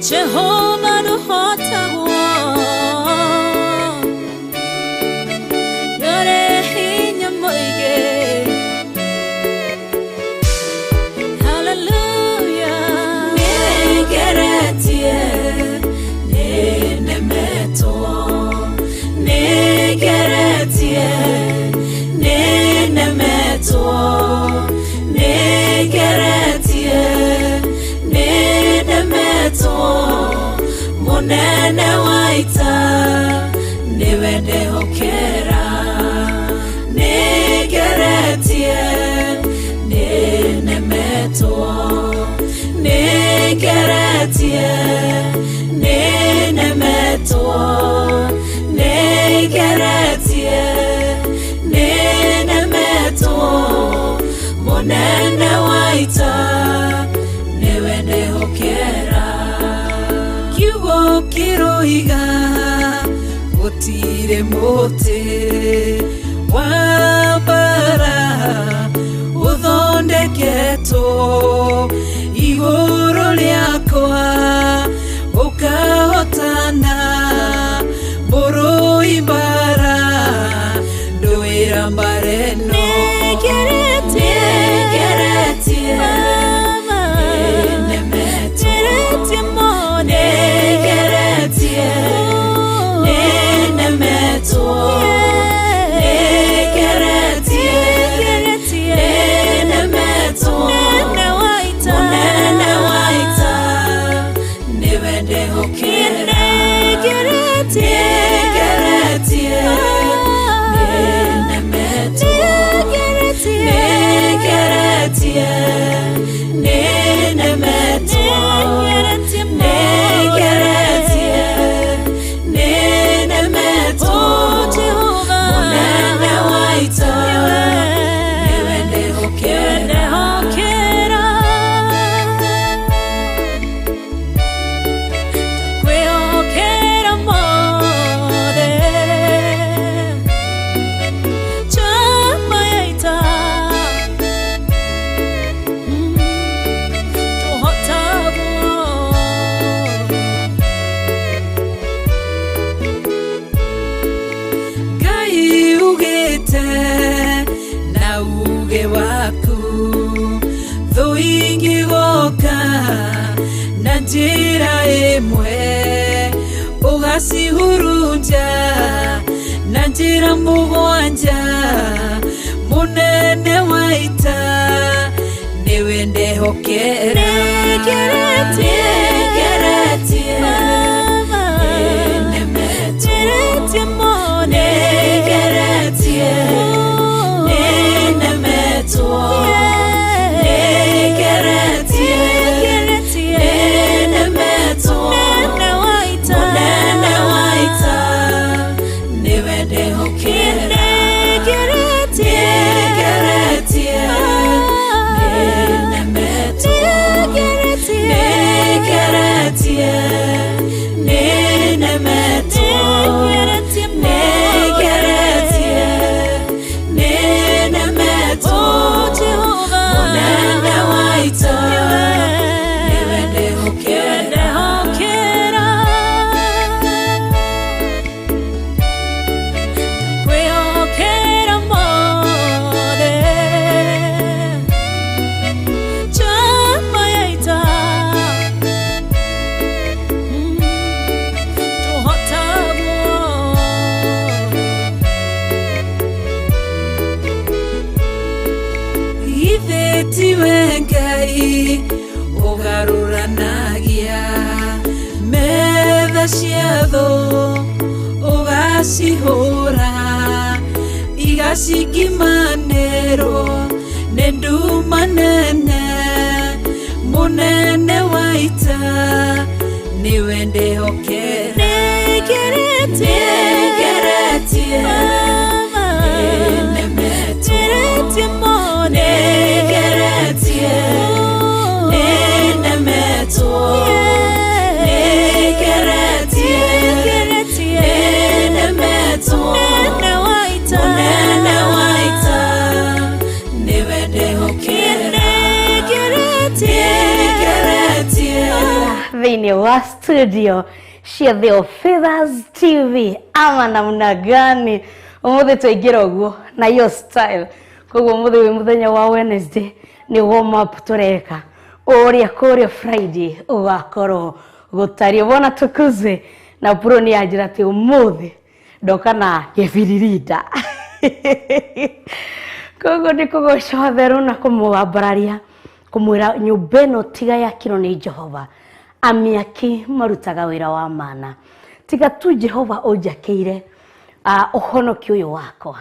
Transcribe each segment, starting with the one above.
Jehova ndũhotagwo, ndũrĩ hinya mũingĩ. Hallelujah. Nĩngeretie, nĩnemetwo, nĩngeretie, nĩnemetwo, nĩngeretie, nĩnemetwo, mũnene wa ita nĩwe ndehokera. Nĩngeretie, nĩnemetwo, nĩngeretie, nĩnemetwo, nĩngeretie, nĩnemetwo, mũnene wa ita nĩwe ndehokera. Kiugo kĩroiga gũtirĩ mũtĩ wa mbara ũthondeketwo igũrũ rĩakwa ũkahotana, mũrũi mbara ndũĩra mbara ĩno. Nĩngeretie, Nĩngeretie, Baba, nĩnemetwo, ngeretie mũno. Nĩngeretie, nĩnemetwo, nĩngeretie, Nĩngeretie, nĩnemetwo, mũnene wa ita. Mũnene wa ita nĩwe ndehokera. Nĩngeretie, Nĩngeretie, nĩnemetwo, nĩngeretie, nĩngeretie, nĩnemetwo, nĩngeretie mũno. Nĩngeretie, nĩnemetwo, Oh, Jehova, mũnene wa ita nĩwe ndehokera. Ndehokera. Ndakwĩhokera mothe. Njamba ya ita. Ndũhotagwo. Ngai ugĩte na uge waku thũ ingĩgoka na njĩra ĩmwe ũgacihurunja na njĩra mũgwanja, mũnene wa ita nĩwe ndehokera. Nĩngeretie, Nĩngeretie, Baba, nĩnemetwo, ngeretie mũno. Nĩngeretie, nĩnemetwo, nĩngeretie, Nĩngeretie, nĩnemetwo, mũnene wa ita. Mũnene wa ita nĩwe ndehokera. Nĩngeretie, Nĩngeretie, nĩnemetwo, nĩngeretie, nĩngeretie, nĩnemetwo, nĩngeretie mũno. Nĩngeretie, nĩnemetwo, Oh, Jehova, mũnene wa ita nĩwe ndehokera. Ndehokera. Ndakwĩhokera mothe. Njamba ya ita. Ndũhotagwo. Githĩ tiwe Ngai ũgarũranagia metha cia thũ, ũgacihũra igacingimanĩrwo nĩ nduma nene, mũnene wa ita nĩwe ndehokera. Nĩngeretie, Nĩngeretie, Baba, nĩnemetwo, ngeretie mũno. Nĩngeretie, nĩnemetwo, nĩngeretie, Nĩngeretie, nĩnemetwo, mũnene wa ita. Mũnene wa ita nĩwe ndehokera. Nĩngeretie, Nĩngeretie, Thĩinĩ wa studio cia Theophilus TV ama namna gani? Ũmũthĩ twaingĩra ũguo na hiyo style. Koguo ũmũthĩ wĩ mũthenya wa Wednesday, nĩ warm up tũreka ũrĩa kũrĩa Friday ũgakorwo gũtariĩ. Bwana tukuze na bro nĩ anjĩra atĩ ũmũthĩ ndoka na gĩbiririnda, koguo nĩ kũgoca theru na kũmwambararia, kũmwĩra nyũmba ĩno tiga yakirwo nĩ Jehova, amĩaki marutaga wĩra wa mana. Tiga tu Jehova ũnjakĩire ũhonokio ũyũ wakwa,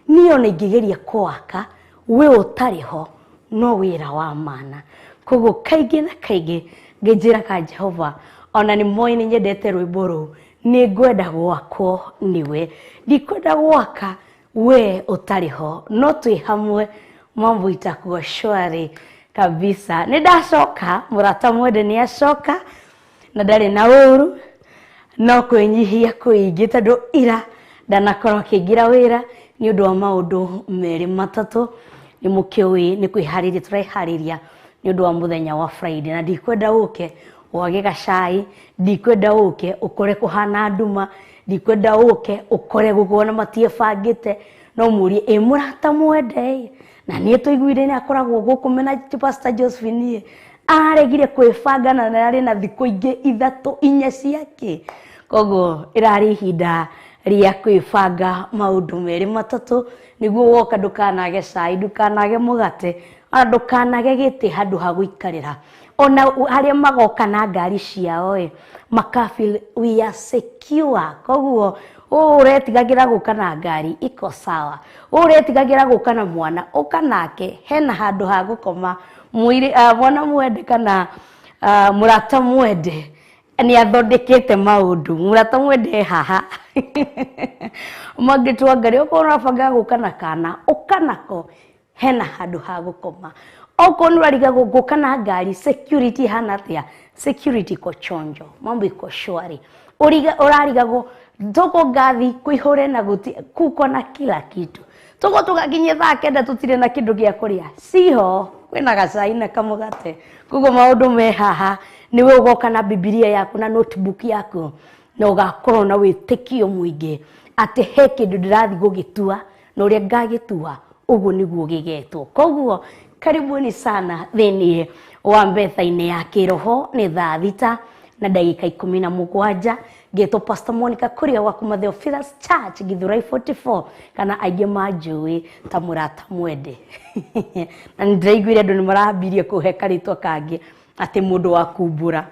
niĩ ona ingĩgeria kũwaka we ũtarĩ ho no wĩra wa mana. Koguo kaingĩ na kaingĩ ngĩnjĩraga Jehova, ona nĩ moĩ nĩ nyendete rwĩmbo rũu, nĩ ngwenda gwakwo nĩwe, ndikwenda gwaka we ũtarĩ ho, no twĩ hamwe mambo itakuwa shwari kabisa. Nĩ ndacoka, mũrata mwende nĩ acoka na ndarĩ na ũru, no kwĩnyihia kũingĩ tondũ ira ndanakorwo akĩingĩra wĩra nĩ ũndũ wa maũndũ merĩ matatũ. Nĩ mũkĩũĩ nĩ kwĩharĩria tũreharĩria nĩ ũndũ wa mũthenya wa Friday, na ndikwenda ũke wage gacai, ndikwenda ũke ũkore kũhana nduma, ndikwenda ũke ũkore gũkũ ona matiĩbangĩte. No mũrie ĩ mũrata mwende ĩ, na niĩ tũiguire nĩ akoragwo gũkũ mena Pastor Josephine ĩ, aregire kwĩbanga na arĩ na thikũ ingĩ ithatũ inya ciake. Koguo ĩrarĩ ihinda rĩa kwĩbanga maũndũ merĩ matatũ nĩguo woka ndũkanage cai, ndũkanage mũgate, ona ndũkanage gĩtĩ handũ ha gũikarĩra. Ona arĩa magoka na ngari ciao ĩ, maka feel we are secure. Koguo ũũ ũretigagĩra gũka na ngari iko sawa, ũũ ũretigagĩra gũka na mwana ũka nake, hena handũ ha gũkoma. Mwana mwende kana mũrata mwende nĩ athondekete maũndũ. Mũrata mwende haha Margaret Wangari, okorwo ũrabanga gũka na kana ũka nako, hena handũ ha gũkoma. Okorwo nĩ ũrarigagwo gũka na ngari security hana atĩa, security iko chonjo, mambo iko shwari. Ũrarigagwo thoko ngathi kũihũre na gũti kuko na kila kitu, tuko tugakinyia thaa 9 tũtirĩ na kĩndũ gĩa kũrĩa, siho kwĩna gacai na kamũgate. Koguo maũndũ me haha, nĩwe ũgoka na Bibilia yaku na notebook yaku na ũgakorwo na wĩtĩkio mũingĩ atĩ he kĩndũ ndĩrathiĩ gũgĩtua, na ũrĩa ngagĩtua ũguo nĩguo gĩgetwo. Koguo karibuni sana thĩinĩ wa metha-inĩ ya kĩroho. Nĩ thaa 6 na ndagĩka 17. Ngetwo Pastor Monica Kuria wa kuma Theophilus Church Githurai 44, kana aingĩ manjũĩ ta mũrata mwende, na nĩ ndĩraiguire andũ nĩ marambirie kũhe karĩtwa kangĩ atĩ mũndũ wa kumbũra.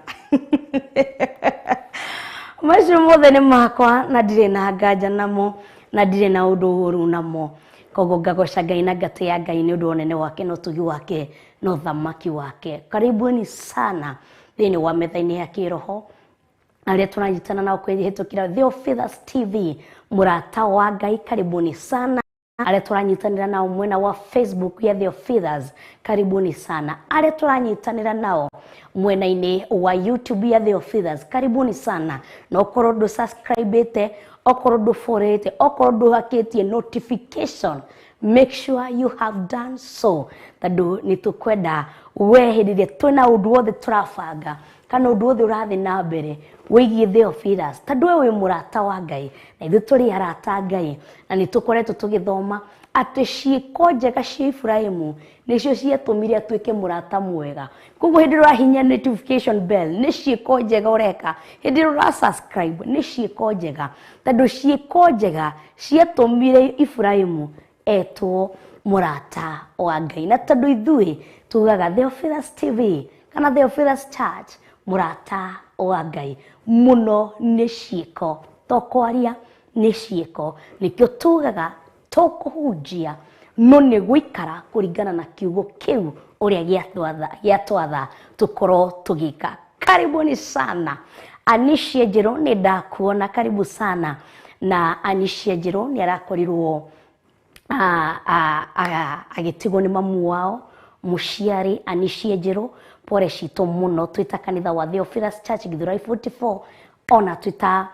Macio mothe nĩ makwa na ndirĩ na nganja namo na ndirĩ na ũndũ ũru namo. Koguo ngagoca Ngai na ngatĩa Ngai nĩ ũndũ wa ũnene wake na ũtugi wake na ũthamaki wake. Karibuni sana thĩinĩ wa metha-inĩ ya kĩroho, arĩa tũranyitana nao kwĩhĩtũkĩra Theophilus TV, mũrata wa Ngai, karibuni sana. Arĩa tũranyitanĩra nao mwena wa Facebook ya Theophilus, karibuni sana. Arĩa tũranyitanĩra nao mwena-inĩ wa YouTube ya Theophilus, karibuni sana. Na okorwo ndũ subscribe-ĩte, okorwo ndũ follow-ĩte, okorwo ndũhakĩtie notification, make sure you have done so, tondũ nĩ tũkwenda we hĩndĩ ĩrĩa twĩna ũndũ wothe tũrabanga kana ũndũ wothe ũrathiĩ na mbere wĩgiĩ Theophilus, tondũ we wĩ mũrata wa Ngai na ithuĩ tũrĩ arata a Ngai, na nĩ tũkoretwo tũgĩthoma atĩ ciĩko njega cia Ibrahimu nĩcio ciatũmire atuĩke mũrata mwega. Koguo hĩndĩ ĩrĩa ũrahihinya notification bell nĩ ciĩko njega ũreka, hĩndĩ ĩrĩa ũra subscribe nĩ ciĩko njega, tondũ ciĩko njega ciatũmire Ibrahimu etwo mũrata wa Ngai. Na tondũ ithuĩ tugaga Theophilus TV kana Theophilus Church, mũrata wa Ngai mũno nĩ ciĩko, to kwaria, nĩ ciĩko. Nĩkĩo tugaga tũkũhunjia no nĩ gũikara kũringana na kiugo kĩu ũrĩa gĩatwatha tũkorwo tũgĩka. Karibuni sana Anishia Njerũ, nĩ ndakuona, karibu sana. Na Anishia Njerũ nĩ arakorirwo agĩtigwo nĩ mamu wao mũciari. Anishia Njerũ, pore citũ mũno twĩta kanitha wa Theophilus Church Githurai 44, ona twĩta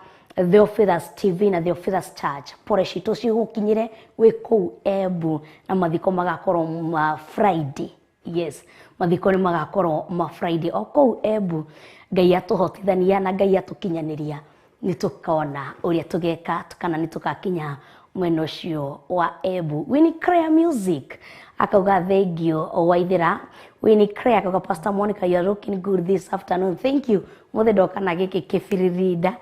Theophilus TV na Theophilus Church, pore citũ cigũkinyĩre wĩ kũu Embu, na mathiko magakorwo ma Friday. Yes, Mathiko nĩ magakorwo ma Friday o kũu Embu. Ngai atũhotithania na Ngai atũkinyanĩria, nĩ tũkona ũrĩa tũgeka kana nĩ tũgakinya mwena ũcio wa Embu. Winnie Claire Music akauga thank you Waithera. Winnie Claire akauga, "Pastor Monica, you are looking good this afternoon." Thank you. Mũthĩ ndoka na gĩkĩ kĩbiririnda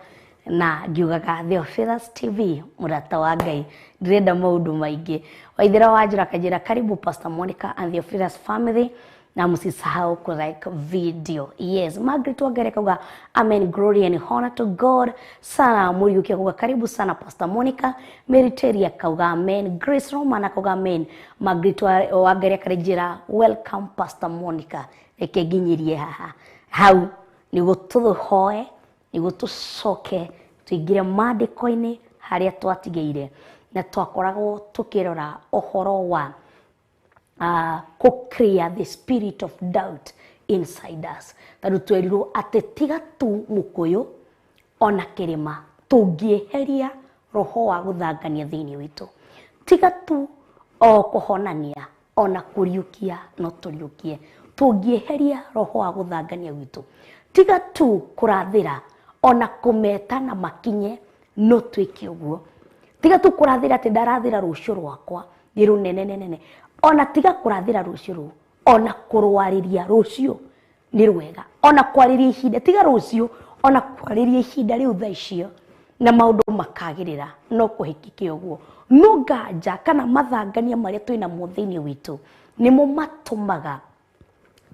na ngiugaga Theophilus TV, mũrata wa Ngai, ndirenda maũndũ maingĩ. Waithera Wanjũra akanjĩra, "Karibu Pastor Monica and Theophilus family, na msisahau ku like video." Yes, Margaret Wangari akauga, "Amen, glory and honor to God." Sara Muriuki akauga, "Karibu sana Pastor Monica." Mary Terry akauga, "Amen." Grace Roman akauga, "Amen." Margaret Wangari akarejera, "Welcome Pastor Monica." Reke nginyirie haha hau niguo tũhoe, niguo tũcoke tũingĩre maandĩko-inĩ harĩa twatigĩire na twakoragwo tũkĩrora ũhoro wa clear the spirit of doubt inside us, tondũ twerirwo atĩ tiga tu mũkũyũ ona kĩrĩma tũngĩeheria roho wa gũthangania thĩinĩ witũ, tiga tu o kũhonania ona kũriũkia no tũriũkie, tũngĩeheria roho wa gũthangania gwitũ, tiga tu kũrathĩra ona kũmeta na makinye no twĩke ũguo, tiga tu kũrathĩra atĩ ndarathĩra rũciũ rwakwa nĩ rũnene nenene, ona tiga kũrathĩra rũciũ rũu, ona kũrwarĩria rũciũ nĩ rwega, ona kwarĩria ihinda, tiga rũciũ, ona kwarĩria ihinda rĩu thaa icio na maũndũ makagĩrĩra no kũhĩkĩke ũguo. No nganja kana mathangania marĩa twĩnamo thĩinĩ witũ nĩmo matũmaga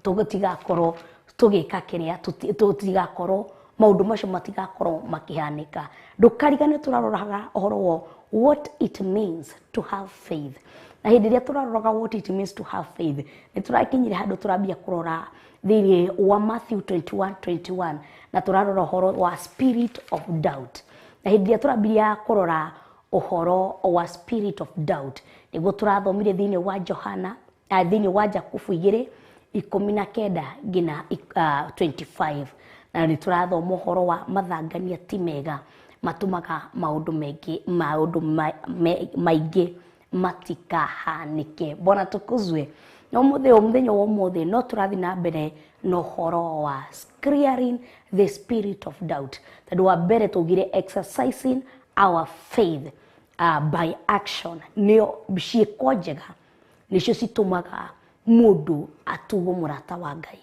tũtigakorwo tũgĩka kĩrĩa tũtigakorwo maũndũ macio matigakorwo makĩhanĩka. Ndũkarigane tũraroraga ũhoro wa what it means to have faith, na hĩndĩ ĩrĩa tũraroraga what it means to have faith, nĩ tũrakinyire handũ tũrambia kũrora thĩinĩ wa Matthew 21:21 na tũrarora ũhoro wa spirit of doubt. Na hĩndĩ ĩrĩa tũrambiria kũrora ũhoro wa spirit of doubt, nĩguo tũrathomire thĩinĩ wa Johana, thĩinĩ wa Jakubu 2:19 nginya 25, na nĩ tũrathoma ũhoro wa mathangania ti mega, matũmaga maũndũ maingĩ, maũndũ maingĩ matikahanĩke. Bwana tukuzwe. No mũthĩ o mũthenya wa ũmũthĩ no tũrathiĩ na mbere na ũhoro wa clearing the spirit of doubt, tondũ wa mbere tũgire exercising our faith by action, nĩyo ciĩko njega nĩcio citũmaga mũndũ atuo mũrata wa Ngai,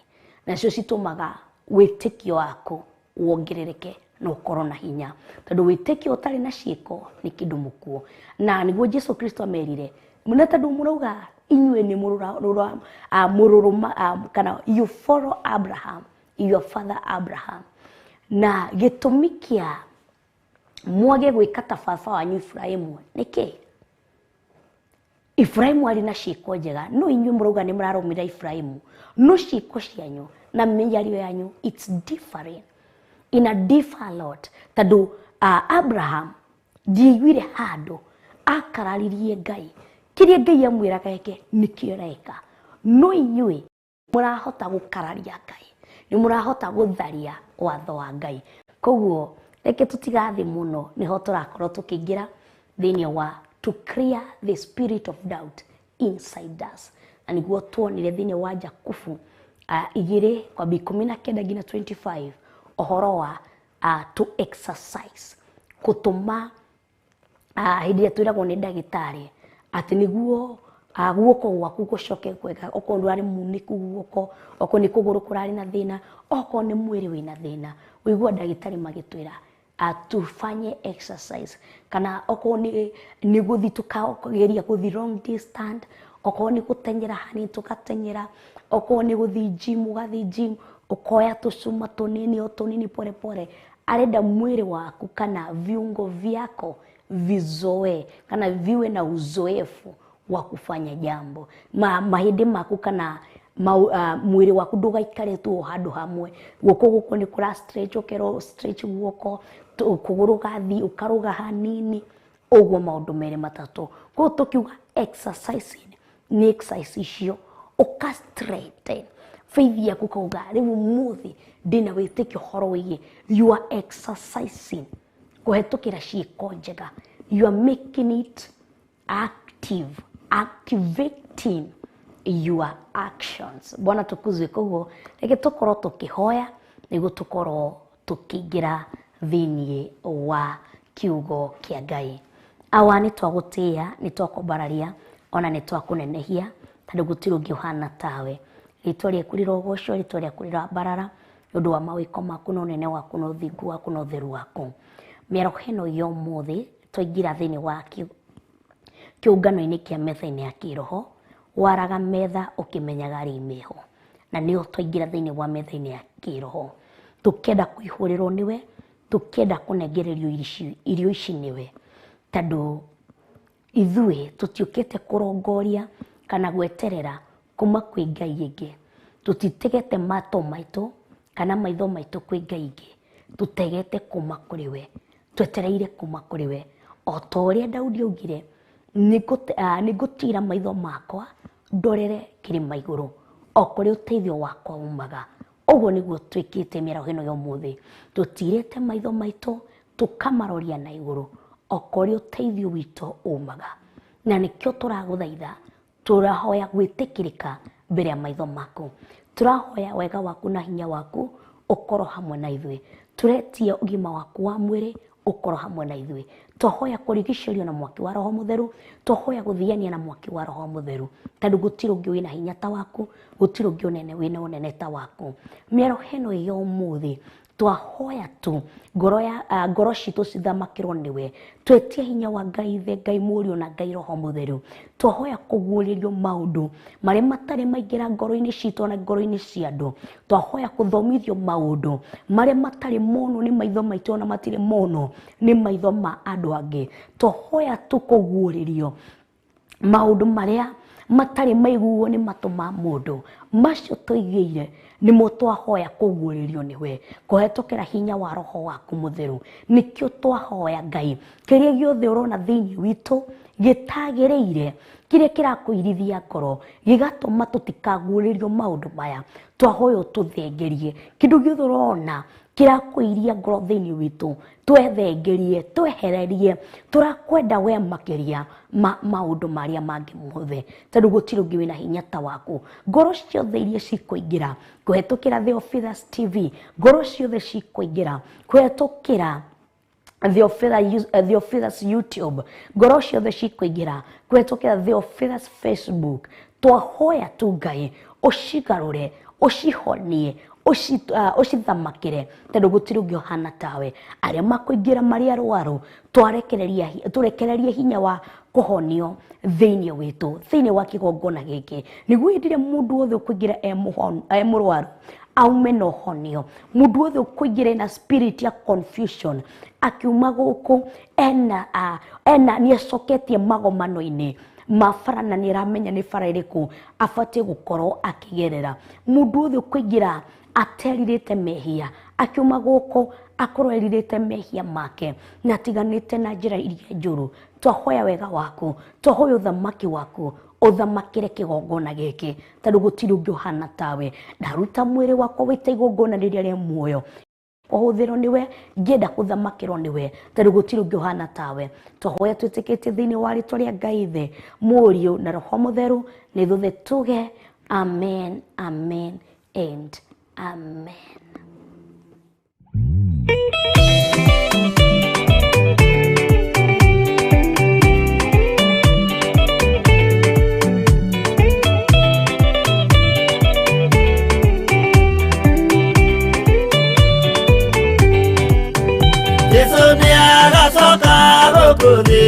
nacio citũmaga wĩtĩkio waku wongerereke na ũkorwo na hinya, tondũ wĩtĩkio ũtarĩ na ciĩko nĩ kĩndũ mũkuo. Na nĩguo Jesu Kristo amerire na tondũ mũrauga inyuĩ nĩ mũrũrũma kana you follow Abraham, your father Abraham, na gĩtũmi kĩa mwage gwĩka ta baba wanyu Ibrahimu nĩkĩ? Ibrahimu arĩ na ciĩko njega, no inyuĩ mũrauga nĩ mũrarũmĩrĩra Ibrahimu, no ciĩko cianyu na mĩario yanyu, it's different, ina differ a lot, tondũ Abraham ndiaiguire handũ akararirie Ngai. Kĩrĩa Ngai amwĩraga eke nĩkĩo areka, no inyuĩ mũrahota gũkararia Ngai, nĩ mũrahota gũtharia watho wa Ngai. Koguo reke tũtigathiĩ mũno, nĩho tũrakorwo tũkĩingĩra thĩinĩ wa to clear the spirit of doubt inside us, na nĩguo tuonire thĩinĩ wa Jakubu 2:19 nginya 25, ũhoro wa to exercise, gũtũma hĩndĩ ĩrĩa twĩragwo nĩ ndagĩtarĩ atĩ nĩguo guoko gwaku gũcoke kwega, okorwo ndũrarĩ munĩku guoko, okorwo nĩ kũgũrũ kũrarĩ na thĩna, okorwo nĩ mwĩrĩ wĩna thĩna, ũigua ndagĩtarĩ magĩtwĩra tufanye exercise, kana okorwo nĩ gũthiĩ tũkageria gũthiĩ long distance, okorwo nĩ gũteng'era hanini tũgateng'era, okorwo nĩ gũthiĩ gym ũgathiĩ gym, ũkoya tũcuma tũnini o tũnini pole pole. Arenda mwĩrĩ waku kana viungo vyako vizoe kana viwe na uzoefu wa kufanya jambo. Mahĩndĩ maku kana mwĩrĩ waku ndũgaikare tu o handũ hamwe. Guoko gũkũ nĩ kũra stretch, ũkerwo stretch guoko, kũgũrũ gathiĩ ũkarũga hanini ũguo, maũndũ merĩ matatũ. Koguo tũkiuga exercising nĩ exercise icio ũka strengthen faith yaku, kauga rĩu ũmũthĩ ndĩna wĩtĩkio ũhoro wĩgiĩ, you are exercising kũhetũkĩra ciĩko njega, you are making it active, activating Your actions. Bwana tukuzwe. Koguo reke tũkorwo tũkĩhoya nĩguo tũkorwo tũkĩingĩra thĩiniĩ wa kiugo kĩa Ngai. Awa, nĩ twagũtĩĩa, nĩ twakwambararia, ona nĩ twakũnenehia, tondũ gũtirĩ ũngĩ ũhana tawe. Rĩtwa rĩaku rĩrogocwo, rĩtwa rĩaku rĩrambarara nĩ ũndũ wa mawĩko maku na ũnene waku na ũthingu waku na ũtheru waku. Mĩaraho ĩno ya ũmũthĩ twaingĩra thĩinĩ wa kĩũngano-inĩ kĩa metha-inĩ ya kĩroho, waraga metha ũkĩmenyaga arĩa meho, na nĩo twaingĩra thĩinĩ wa metha-inĩ ya kĩroho tũkĩenda kũihũrĩrwo nĩwe, tũkĩenda kũnengererio irio ici nĩwe, tondũ ithuĩ tũtiũkĩte kũrongoria kana gweterera kuma kwĩ Ngai ĩngĩ. Tũtitegete matũ maitũ kana maitho maitũ kwĩ Ngai ĩngĩ, tũtegete kuma kũrĩ we, twetereire kuma kũrĩ we. O ta ũrĩa Daudi augire, nĩngũtira maitho makwa ndorere kĩrĩma igũrũ, o kũrĩa ũteithio wakwa umaga. Ũguo nĩguo twĩkĩte mĩaraho ĩno ya ũmũthĩ, tũtirĩte maitho maitũ tũkamaroria na igũrũ, o kũrĩa ũteithio witũ umaga. Na nĩkĩo tũragũthaitha, tũrahoya gwĩtĩkĩrĩka mbere ya maitho maku, tũrahoya wega waku na hinya waku ũkorwo hamwe na ithuĩ, tũretia ũgima waku wa mwĩrĩ ũkorwo hamwe na ithuĩ, twahoya kũrigicĩrio na mwaki wa Roho Mũtheru, twahoya gũthiania na mwaki wa Roho Mũtheru, tondũ gũtirĩ ũngĩ wĩna hinya ta waku, gũtirĩ ũngĩ ũnene wĩna ũnene ta waku. Mĩaraho ĩno ya ũmũthĩ twahoya tu ngoro ya ngoro citũ cithamakĩrwo nĩwe, twetie hinya wa Ngai Ithe, Ngai Mũriũ na Ngai Roho Mũtheru. Twahoya kũguũrĩrio maũndũ marĩa matarĩ maingĩra ngoro-inĩ citũ na ngoro-inĩ cia andũ. Twahoya kũthomithio maũndũ marĩa matarĩ monwo nĩ maitho maitũ na matirĩ monwo nĩ maitho ma andũ angĩ. Twahoya tu kũguũrĩrio maũndũ marĩa matarĩ maiguo nĩ matũ ma mũndũ, macio tũigĩire nĩmo twahoya kũguũrĩrio nĩwe kũhetũkĩra hinya wa Roho waku Mũtheru. Nĩkĩo twahoya Ngai, kĩrĩa gĩothe ũrona thĩinĩ witũ gĩtagĩrĩire, kĩrĩa kĩrakũirithia ngoro gĩgatũma tũtikaguũrĩrio maũndũ maya, twahoya ũtũthengerie. Kĩndũ gĩothe ũrona kĩrakũiria ngoro thĩinĩ witũ, twethengerie, twehererie. Tũrakwenda we makĩria ma maũndũ marĩa mangĩ mothe, tondũ gũtirĩ ũngĩ wĩna hinya ta waku. Ngoro ciothe iria cikũingĩra kũhetũkĩra Theophilus TV, ngoro ciothe cikũingĩra kũhetũkĩra Theophilus YouTube, ngoro ciothe cikũingĩra kũhetũkĩra Theophilus Facebook, twahoya tu Ngai ũcigarũre, ũcihonie, ũcithamakĩre, tondũ gũtirĩ ũngĩ ũhana tawe. Arĩa makũingĩra marĩ arwaru, tũrekererie hinya wa kũhonio thĩinĩ witũ, thĩinĩ wa kĩgongona gĩkĩ, nĩguo hĩndĩ ĩrĩa mũndũ wothe ũkũingĩra e mũrwaru aume na ũhonio. Mũndũ wothe ũkũingĩra ena spirit ya confusion akiuma gũkũ ena ena nĩ acoketie magomano-inĩ ma bara na nĩ aramenya nĩ bara ĩrĩkũ abatiĩ gũkorwo akĩgerera. Mũndũ wothe ũkũingĩra aterirĩte mehia akiuma gũkũ akorwo erirĩte mehia make na atiganĩte na njĩra iria njũru, twahoya wega waku, twahoya ũthamaki waku ũthamakĩre kĩgongona gĩkĩ, tondũ gũtirĩ ũngĩ ũhana tawe. Ndaruta mwĩrĩ wakwa wĩta igongona rĩrĩa rĩa muoyo, kũhũthĩrwo nĩwe, ngĩenda kũthamakĩrwo nĩwe, tondũ gũtirĩ ũngĩ ũhana tawe. Twahoya twĩtĩkĩtie thĩinĩ wa rĩtwa rĩa Ngai Ithe, Mũriũ na Roho Mũtheru, nĩ ithuothe tuge amen, amen and amen. Jesu nĩ agacoka gũkũ thĩ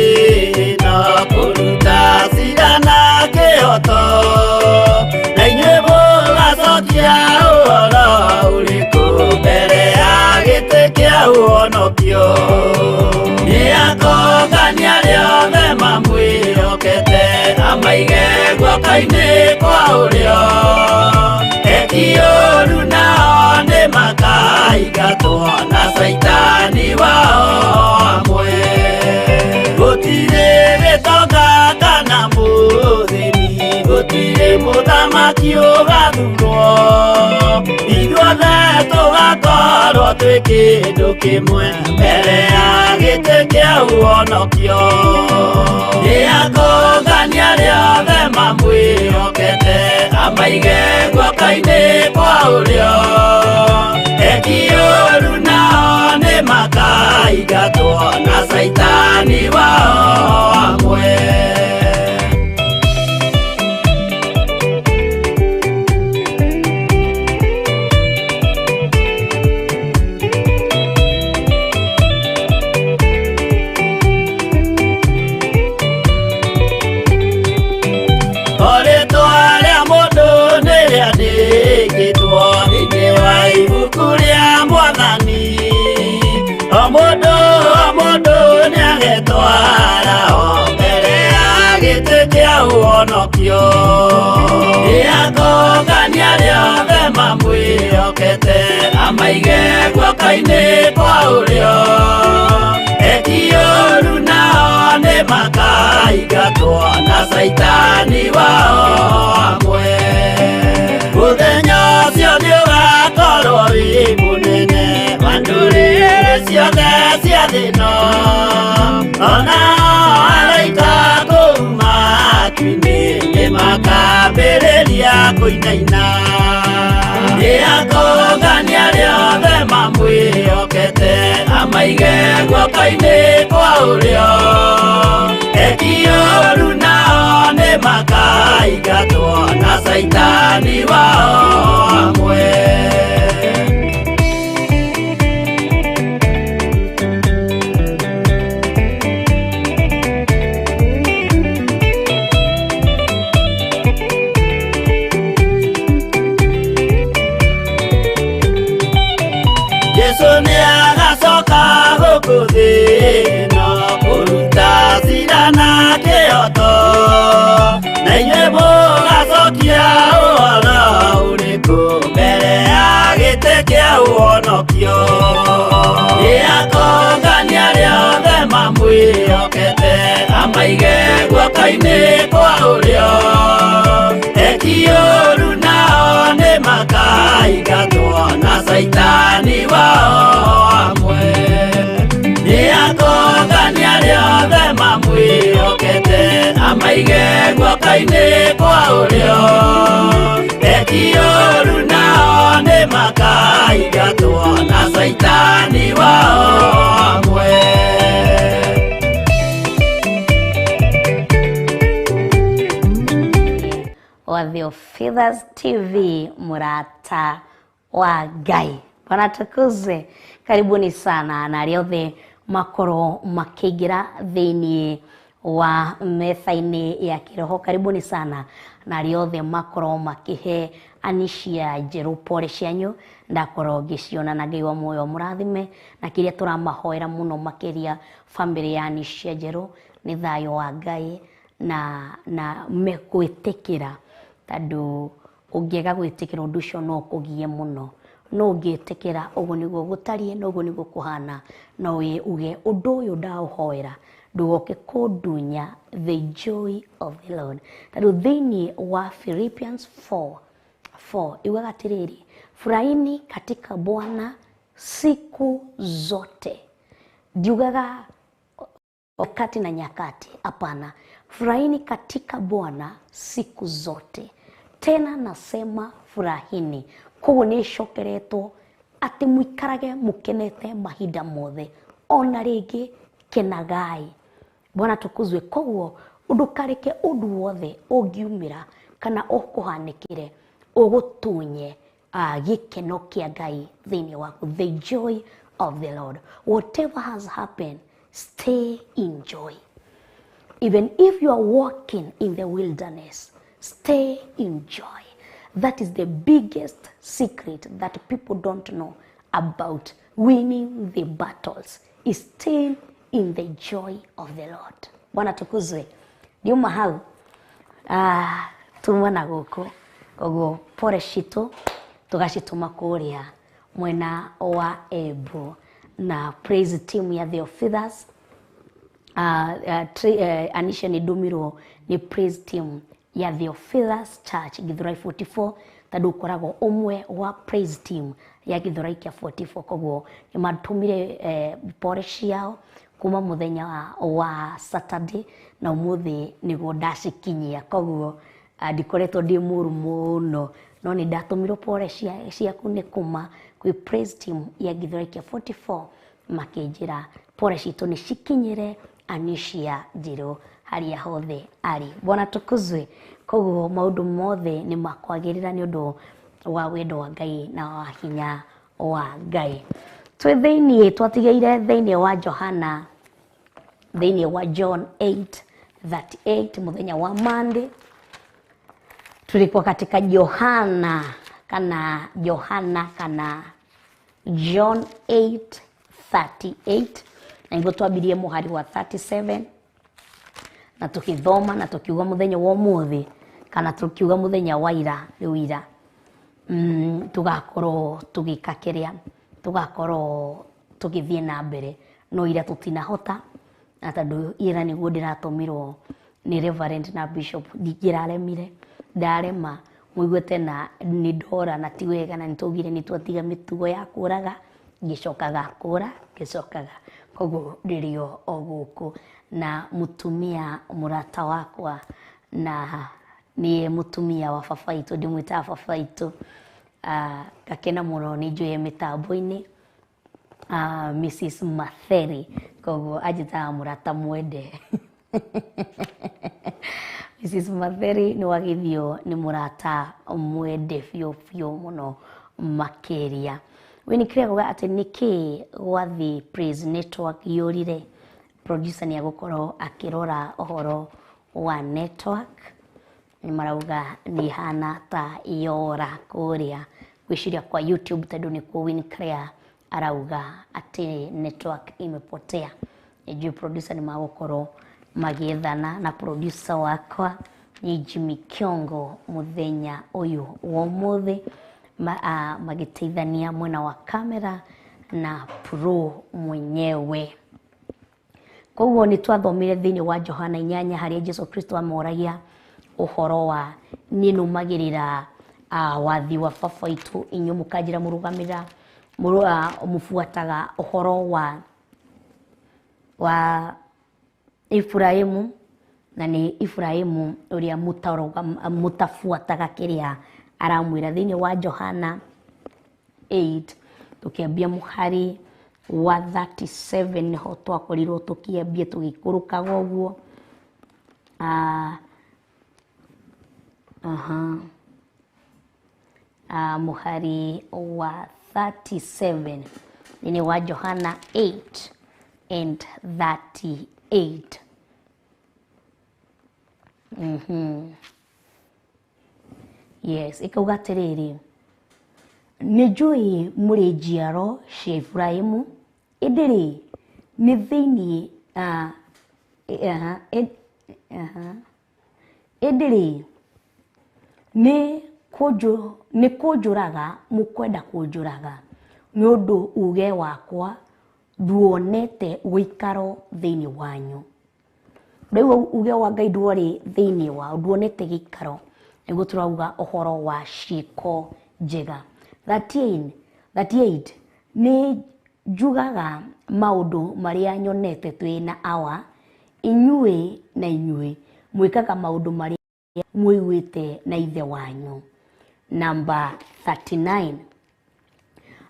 na kũruta cira na kĩhooto, na inyuĩ mũgacokia ũhoro ũrĩkũ mbere ya gĩtĩ kĩa ũhonokio. Nĩ akongania arĩa othe mamwĩhokete, amaige guoko-inĩ kwa ũrĩo. Eki ũũru nao nĩ makaingatwo na caitani wao amwe. Gũtirĩ gĩtonga kana mũthĩni, gũtirĩ mũthamaki ũgathurwo, ithuothe tũgakorwo Twĩ kĩndũ kĩmwe mbere ya gĩtĩ kĩa ũhonokio. Nĩakongania arĩa othe mamwĩhokete, amaige guoko-inĩ kwa ũrĩo. Eki ũũru nao nĩmakaingatwo na Caitani wao hamwe. Mũndũ nĩagetwara o mbere ya gĩtĩ kĩa ũhonokio. Nĩakongania arĩa othe mamwĩhokete, amaige guoko-inĩ kwa ũrĩo. Eki ũũru nao nĩmakaingatwo na Caitani wao hamwe. Mũthenya ũcio nĩũgakorwo wĩ mũnene wa ndũrĩrĩ ciothe cia thĩ ĩno. Ona araika kũu matu-inĩ nĩmakambĩrĩria kũinaina. Nĩakongania arĩa othe mamwĩhokete, amaige guoko-inĩ kwa ũrĩo. Eki ũũru nao nĩmakaingatwo na Caitani wao hamwe. Jesu nĩagacoka gũkũ thĩ ĩno kũruta cira na kĩhooto, na inyuĩ mũgacokia ũhoro ũrĩkũ mbere ya gĩtĩ kĩa ũhonokio. Nĩakongania arĩa othe mamwĩhokete, amaige guoko-inĩ kwa ũrĩo. Eki ũũru nao nĩmakaingatwo na Caitani wao hamwe. Nĩakongania arĩa othe mamwĩhokete, amaige guoko-inĩ kwa ũrĩo. Eki ũũru nao nĩmakaingatwo na Caitani wao hamwe. Wa Theophilus TV, murata wa Ngai. Bwana tukuzwe. Karibuni sana na arĩa othe makorwo makĩingĩra thĩinĩ wa metha-inĩ ya kĩroho. Karibuni sana na arĩa othe makorwo makĩhe Anisia njerũ pole cianyu, ndakorwo ngĩciona na Ngai wa muoyo mũrathime, na kĩrĩa tũramahoera mũno makĩria family ya Anisia njerũ nĩ thayũ wa Ngai na mekwĩtĩkĩra, tondũ ũngĩaga gwĩtĩkĩra ũndũ ũcio no ũkũgie mũno. No ũngĩtĩkĩra ũguo nĩguo gũtariĩ na ũguo nĩguo kũhana, no uge ũndũ ũyũ ndaũhoera ndũgoke kũndunya the joy of the Lord. Tondũ thĩinĩ wa Philippians 4:4 iugaga atĩrĩrĩ, furahini katika Bwana siku zote. Ndiugaga wakati na nyakati, hapana. Furahini katika Bwana siku zote. Tena nasema furahini. Koguo nĩ ĩcokeretwo atĩ mũikarage mũkenete mahinda mothe, ona rĩngĩ kenagai. Bwana tukuzwe. Koguo ndũkareke ũndũ wothe ũngiumĩra kana ũkũhanĩkĩre ũgũtunye gĩkeno kĩa Ngai thĩinĩ waku, the joy of the Lord. Whatever has happened, stay in joy. Even if you are walking in the wilderness, stay in joy. That is the biggest secret that people don't know about winning the battles, is staying in the joy of the Lord. Bwana tukuzwe. Ndiuma hau tuma na gũkũ, koguo pore citũ tũgacitũma kũrĩa mwena wa Embu na praise team ya Theophilus. Anisha nĩ ndũmirwo nĩ praise team ya Theophilus Church Githurai 44. Tondũ ũkoragwo ũmwe wa praise team ya Githurai kĩa 44. Koguo nĩ matũmire pore ciao kuma mũthenya wa Saturday, na ũmũthĩ nĩguo ndacikinyia. Koguo ndikoretwo ndĩ mũru mũno, no nĩ ndatũmirwo pore ciaku nĩ kuma kwĩ praise team ya Githurai kĩa 44, makĩnjĩra pore citũ nĩ cikinyĩre Anicia Njerũ harĩa hothe arĩ. Bwana tukuzwe. Koguo maũndũ mothe nĩ makwagĩrĩra nĩ ũndũ wa wendo wa Ngai na wa hinya wa Ngai. Twĩ thĩiniĩ, twatigeire thĩiniĩ wa Johana, thĩiniĩ wa John 8:38, mũthenya wa Monday. Tulikuwa katika Johana kana Johana kana John 8:38, na niguo twambirie mũhari wa 37 na tukithoma na tukiuga muthenya wa umuthi kana tukiuga muthenya wa ira, riu ira tugakorwo tugika kiria, tugakorwo tugithie na mbere, no ira tutinahota, na tondu ira niguo ndiratumirwo ni reverend na bishop, ndingiraremire, ndarema muigue tena ni ndora na ti wega, na nitwaugire nitwatiga mitugo ya kuraga, ngicokaga kura ngicokaga. Koguo ndĩrĩ o gũkũ na mũtumia mũrata wakwa, na nĩ mũtumia wa baba itũ, ndĩmwĩtaga baba itũ. Ngakena mũno nĩ njũĩ mĩtambo-inĩ, Mrs Matheri, koguo anjĩtaga mũrata mwende. Mrs Matheri nĩ wagithio nĩ mũrata mwende biũ biũ mũno makĩria. We nĩ kĩrĩa kuga atĩ nĩkĩ gwathi Praise Network yũrire. Producer nĩ agũkorwo akĩrora ũhoro wa network, nĩ marauga nĩ hana ta yora kũrĩa gwĩciria kwa YouTube, tondũ nĩkuo Wincrea arauga atĩ network imepotea. Nĩnjũĩ producer nĩ magũkorwo magĩethana na producer wakwa nĩ Jimmy Kiongo mũthenya ũyũ wa ũmũthĩ, magĩteithania mwena wa kamera na pro mwenyewe. Koguo nĩ twathomire thĩinĩ wa Johana 8, harĩa Jesu Kristo amoragia ũhoro wa niĩ nũmagĩrĩra wathi wa baba itũ, inyuĩ mũkanjĩra mũrũgamĩra mũbuataga ũhoro wa Ibrahimu, na nĩ Ibrahimu ũrĩa mũtabuataga kĩrĩa aramwĩra. Thĩinĩ wa Johana 8 tũkĩambia mũhari wa 37, nĩho twakorirwo tũkĩambia tũgĩikũrũkaga ũguo. Mũhari wa 37 thĩinĩ wa Johana 8 and 38. Yes, ikauga atĩrĩrĩ, nĩ njũĩ mũrĩ njiaro cia Ibrahimu, ĩndĩ rĩ nĩ thĩinĩ ĩndĩ rĩ nĩ kũnjũraga mũkwenda kũnjũraga, nĩ ũndũ uge wakwa nduonete ũikaro thĩinĩ wanyu. Rĩu uge wa Ngai ndwarĩ thĩinĩ wao, nduonete gĩikaro. Nĩguo tũrauga ũhoro wa ciĩko njega. 38 nĩ njugaga maũndũ marĩa nyonete twĩ na awa, inyuĩ na inyuĩ mwĩkaga maũndũ marĩa mũiguĩte na ithe wanyu. Namba 39,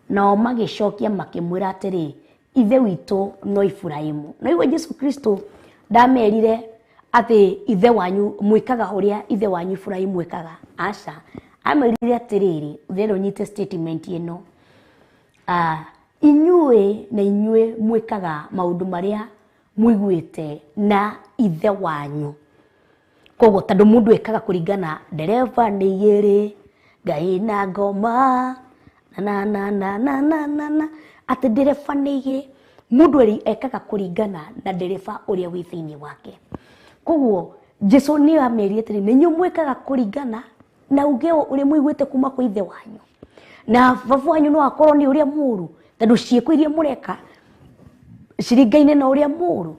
nao magĩcokia makĩmwĩra atĩrĩ, ithe witũ no Ibrahimu. Na igua Jesu Kristo ndamerire atĩ ithe wanyu mwĩkaga ũrĩa ithe wanyu Ibrahimu ekaga. Aca, amerire atĩrĩrĩ, ndĩrenda ũnyite statement ĩno, inyuĩ na inyuĩ mwĩkaga maũndũ marĩa mũiguĩte na ithe wanyu. Koguo tondũ mũndũ ekaga kũringana, ndereba nĩ igĩrĩ, Ngai na ngoma na na na na na na na, atĩ ndereba nĩ igĩrĩ, mũndũ ekaga kũringana na ndereba ũrĩa wĩ thĩinĩ wake. Koguo Jesu nĩ amerie atĩrĩ, nĩ inyuĩ mwĩkaga kũringana na uge ũrĩa mũiguĩte kuma kwĩ ithe wanyu, na baba wanyu no akorwo nĩ ũrĩa mũũru, tondũ ciĩko iria mũreka ciringaine na ũrĩa mũũru.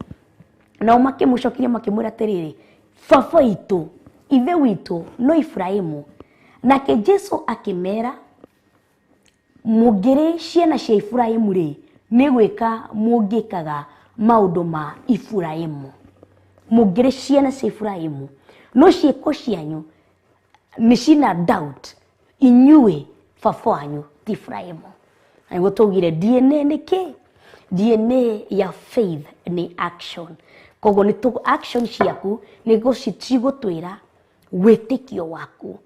Nao makĩmũcokeria makĩmwĩra atĩrĩrĩ, baba witũ, ithe witũ no Ibrahimu. Nake Jesu akĩmera, mũngĩrĩ ciana cia Iburahĩmu rĩ, nĩ gwĩka mũngĩkaga maũndũ ma Iburahĩmu. Mũngĩrĩ ciana cia Iburahĩmu, no ciĩko cianyu nĩ cina doubt inyuĩ baba wanyu ti Iburahĩmu. Na nĩguo twaugire DNA nĩ kĩ? DNA ya faith nĩ action. Koguo nĩ action ciaku nĩguo cigũtwĩra wĩtĩkio waku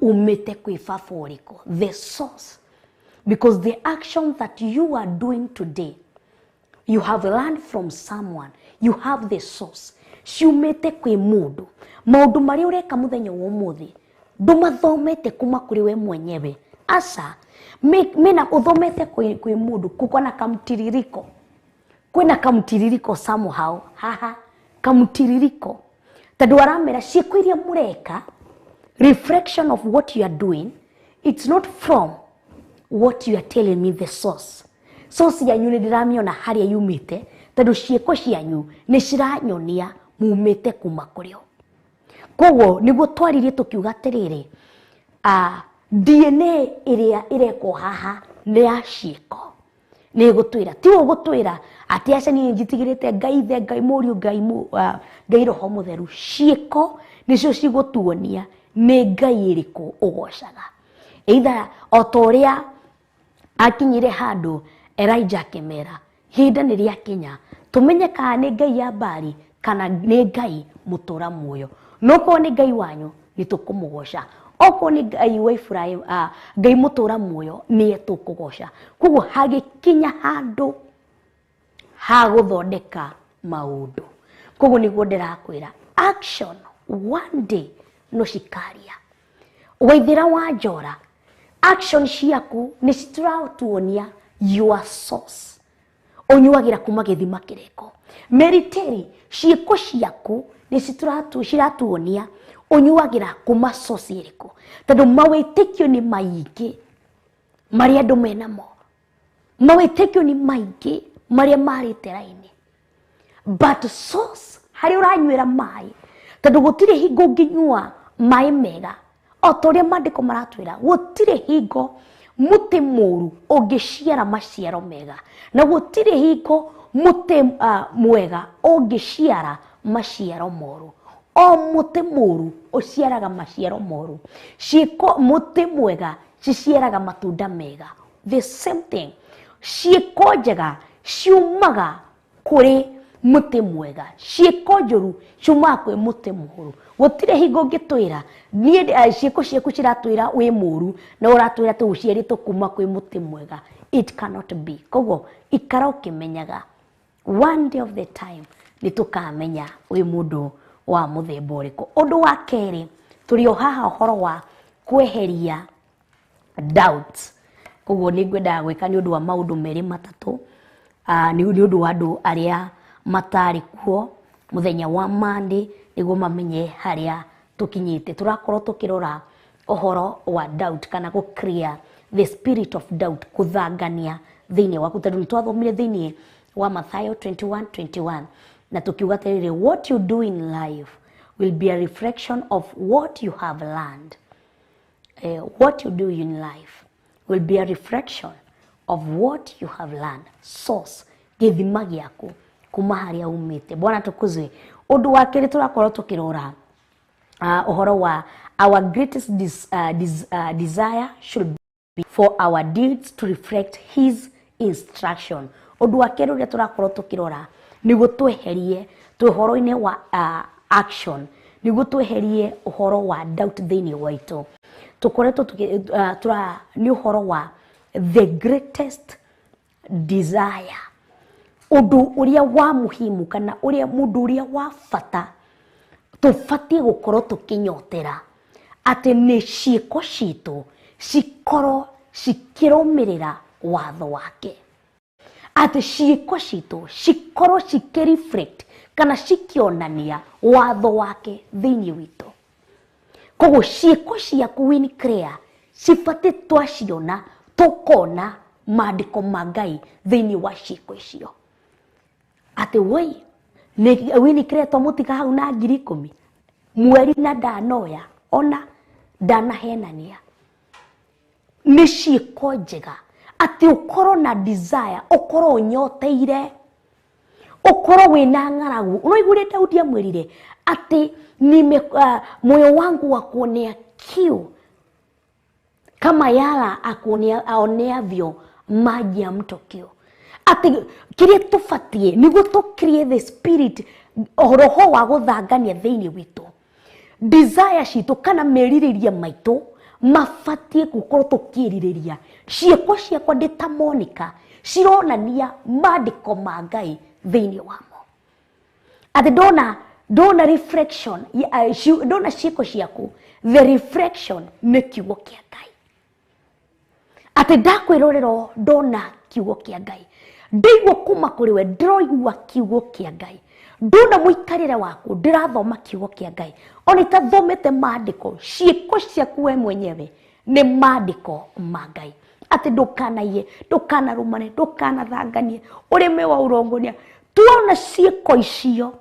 umĩte kwĩ baba ũrĩkũ, the source. Because the action that you are doing today, you have learned from someone, you have the source. Ciumĩte kwĩ mũndũ. Maũndũ marĩa ũreka mũthenya wa ũmũthĩ ndũmathomete kuma kũrĩ we mwenyewe, aca, mena ũthomete kwĩ mũndũ. Kuko na kamtiririko, kwĩna kamtiririko somehow haha, kamtiririko, tondũ aramera ciĩko iria mũreka, reflection of what you are doing, it's not from what you are telling me the source. Source yanyu nĩ ndĩramĩona harĩa yumĩte, tondũ ciĩko cianyu nĩ ciranyonia mumĩte kuma kũrĩ o. Koguo nĩguo twaririe tũkiuga atĩrĩrĩ, DNA ĩrĩa ĩrekwo haha nĩ ya ciĩko, nĩ ĩgũtwĩra, tiwe ũgũtwĩra atĩ aca niĩ njitigĩrĩte Ngai Ithe, Ngai Mũriũ, Ngai Roho Mũtheru. Ciĩko nĩcio cigũtuonia nĩ Ngai ĩrĩkũ ũgocaga. Either o ta ũrĩa akinyire handũ Elijah akĩmera, ihinda nĩ rĩakinya tũmenye kana nĩ Ngai ya Baali kana nĩ Ngai mũtũra muoyo. No korwo nĩ Ngai wanyu nĩ tũkũmũgoca, okorwo nĩ Ngai wa Iburahĩmu, Ngai mũtũra muoyo nĩye tũkũgoca. Koguo hagĩkinya handũ ha gũthondeka maũndũ. Koguo nĩguo ndĩrakwĩra action one day no cikaria. Waithĩra wa Njora, action ciaku nĩ cituratuonia your source, ũnyuagĩra kuma gĩthima kĩrĩkũ. Mary Terry, ciĩko ciaku nĩ ciratuonia ũnyuagĩra kuma source ĩrĩkũ, tondũ mawĩtĩkio nĩ maingĩ marĩa andũ menamo, mawĩtĩkio nĩ maingĩ marĩa marĩte raini, but source harĩa ũranyuĩra maĩ, tondũ gũtirĩ hingo ũngĩnyua maĩ mega o ta ũrĩa maandĩko maratwĩra, gũtirĩ hingo mũtĩ mũru ũngĩciara maciaro mega, na gũtirĩ hingo mũtĩ mwega ũngĩciara maciaro moru. O mũtĩ mũru ũciaraga maciaro moru, ciĩko mũtĩ mwega ciciaraga matunda mega. The same thing, ciĩko njega ciumaga kũrĩ mũtĩ mwega, ciĩko njũru ciumaga kwĩ mũtĩ mũũru. Gũtirĩ hingo ũngĩtwĩra niĩ ciĩko ciaku ciratwĩra wĩ mũũru na ũratwĩra atĩ ũciarĩtwo kuma kwĩ mũtĩ mwega. It cannot be. Koguo ikara ũkĩmenyaga one day of the time nĩ tũkamenya wĩ mũndũ wa mũthemba ũrĩkũ. Ũndũ wa kerĩ, tũrĩ o haha ũhoro wa kweheria doubt. Koguo nĩ ngwendaga gwĩka nĩ ũndũ wa maũndũ merĩ matatũ, nĩ ũndũ wa andũ arĩa matarĩ kuo mũthenya wa Monday, nĩguo mamenye harĩa tũkinyĩte. Tũrakorwo tũkĩrora ũhoro wa doubt, kana gũ clear the spirit of doubt, kũthangania thĩinĩ waku, tondũ nĩ twathomire thĩinĩ wa Mathayo 21:21 na tũkiuga atĩrĩrĩ, what you do in life will be a reflection of what you have learned. What you do in life will be a reflection of what you have learned. Source, gĩthima gĩaku kuma harĩa umĩte. Bwana tukuzwe. Ũndũ wa kerĩ tũrakorwo tũkĩrora ũhoro wa our greatest desire should be for our deeds to reflect his instruction. Ũndũ wa kerĩ ũrĩa tũrakorwo tũkĩrora nĩguo tweherie twĩ ũhoro-inĩ wa action, nĩguo tweherie ũhoro wa doubt thĩinĩ waitũ, tũkoretwo nĩ ũhoro wa the greatest desire, ũndũ ũrĩa wa muhimu kana ũrĩa mũndũ ũrĩa wa bata tũbatiĩ gũkorwo tũkĩnyotera atĩ nĩ ciĩko citũ cikorwo cikĩrũmĩrĩra watho wake, atĩ ciĩko citũ cikorwo cikĩreflect kana cikĩonania watho wake thĩinĩ witũ. Koguo ciĩko ciaku Winnie Clare cibatiĩ twaciona tũkona maandĩko ma Ngai thĩinĩ wa ciĩko icio, atĩ woi Winnie Clare twamũtiga hau na 10,000 mweri na ndanoya ona ndanahenania. Nĩ ciĩko njega atĩ ũkorwo na desire, ũkorwo ũnyoteire, ũkorwo wĩna ng'aragu. Ũraigua Daudi amwĩrire atĩ nime moyo wangu wa kuonea kiu kama yala akuonea aoneavyo maji ya mto kiu. Atĩ kĩrĩa tũbatiĩ nĩguo tũ create the spirit, roho wa gũthangania thĩinĩ witũ, desire citũ kana merirĩria maitũ mabatiĩ gũkorwo tũkĩrirĩria ciĩko ciakwa ndĩ ta Monica cironania maandĩko ma Ngai thĩinĩ wamo. Atĩ ndona reflection, ndona ciĩko ciaku, the reflection nĩ kiugo kĩa Ngai. Atĩ ndakwĩrorera ndona kiugo kĩa Ngai, ndaigua kuma kũrĩ we ndĩroigua kiugo kĩa Ngai, ndona mũikarĩre waku ndĩrathoma kiugo kĩa Ngai, ona itathomete maandĩko, ciĩko ciaku we mwenyewe nĩ maandĩko ma Ngai. Atĩ ndũkanaiye, ndũkanarũmane, ndũkanathanganie, ũrĩme wa ũrongonia. Tuona ciĩko icio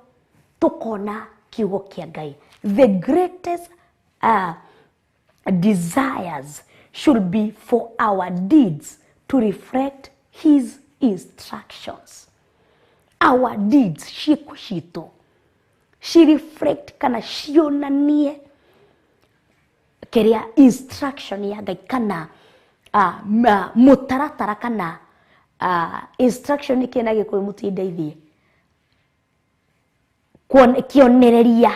tũkona kiugo kĩa Ngai. The greatest desires should be for our deeds to reflect his instructions. Our deeds, ciĩko citũ ci reflect kana cionanie kĩrĩa instruction ya Ngai kana mũtaratara kana instruction nĩ kĩ na Gĩkũyũ mũtindeithie, kĩonereria,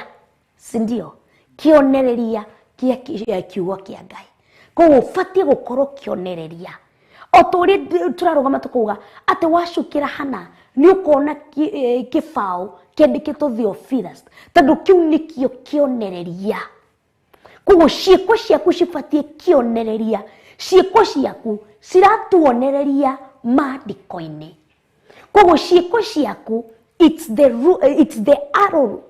si ndio? Kĩonereria kĩa kiugo kĩa Ngai. Koguo ũbatiĩ gũkorwo kĩonereria o ta ũrĩa tũrarũgama tũkauga atĩ wacukĩra hana nĩ ũkona kĩbaũ kĩandĩkĩtwo Theophilus, tondũ kĩu nĩkĩo kĩonereria. Koguo ciĩko ciaku cibatiĩ kĩonereria, ciĩko ciaku ciratuonereria maandĩko-inĩ. Koguo ciĩko ciaku it's the arrow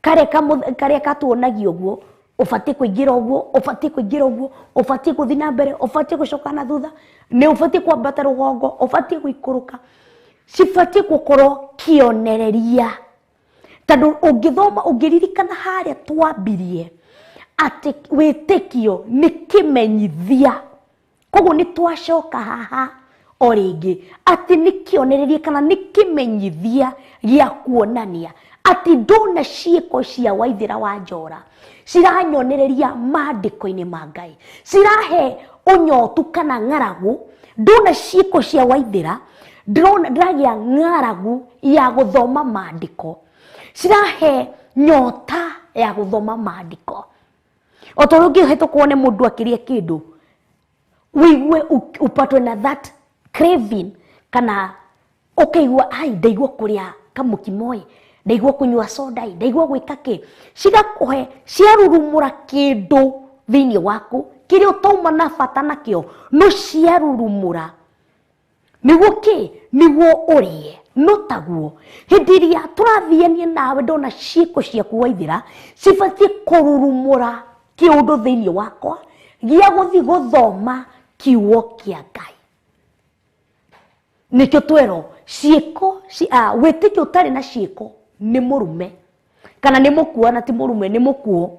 karĩa katuonagia ũguo, ũbatiĩ kũingĩra ũguo, ũbatiĩ kũingĩra ũguo, ũbatiĩ gũthiĩ na mbere, ũbatiĩ gũcoka na thutha, nĩ ũbatiĩ kwambata rũgongo, ũbatiĩ gũikũrũka. Cibatiĩ gũkorwo kĩonereria, tondũ ũngĩthoma ũngĩririkana harĩa twambirie atĩ wĩtĩkio nĩ kĩmenyithia. Koguo nĩ twacoka haha o rĩngĩ atĩ nĩ kĩonereria kana nĩ kĩmenyithia gĩa kuonania atĩ ndona ciĩko cia Waithĩra wa Njora ciranyonereria maandĩko-inĩ ma Ngai, cirahe ũnyotu kana ng'aragu. Ndona ciĩko cia Waithĩra ndĩragĩa ng'aragu ya gũthoma maandĩko, cirahe nyota ya gũthoma maandĩko. O ta ũrĩa ũngĩhĩtũkwo nĩ mũndũ akĩrĩa kĩndũ ũigue upatwe na that craving, kana ũkaigua ai ndaigua kũrĩa kamũkimo ĩ, ndaigua kũnyua soda ĩ, ndaigua gwĩka kĩ, cigakũhe ciarurumũra kĩndũ thĩinĩ waku kĩrĩa ũtauma na bata nakĩo, no ciarurumũra nĩguo kĩ, nĩguo ũrĩe. No taguo hĩndĩ ĩrĩa tũrathiania nawe ndona ciĩko ciaku Waithĩra cibatiĩ kũrurumũra kĩũndũ thĩinĩ wakwa gĩa gũthiĩ gũthoma kiugo kĩa Ngai. Nĩkĩo twerwo ciĩko wĩtĩkio ũtarĩ na ciĩko nĩ mũrume kana nĩ mũkuo, na ti mũrume nĩ mũkuo.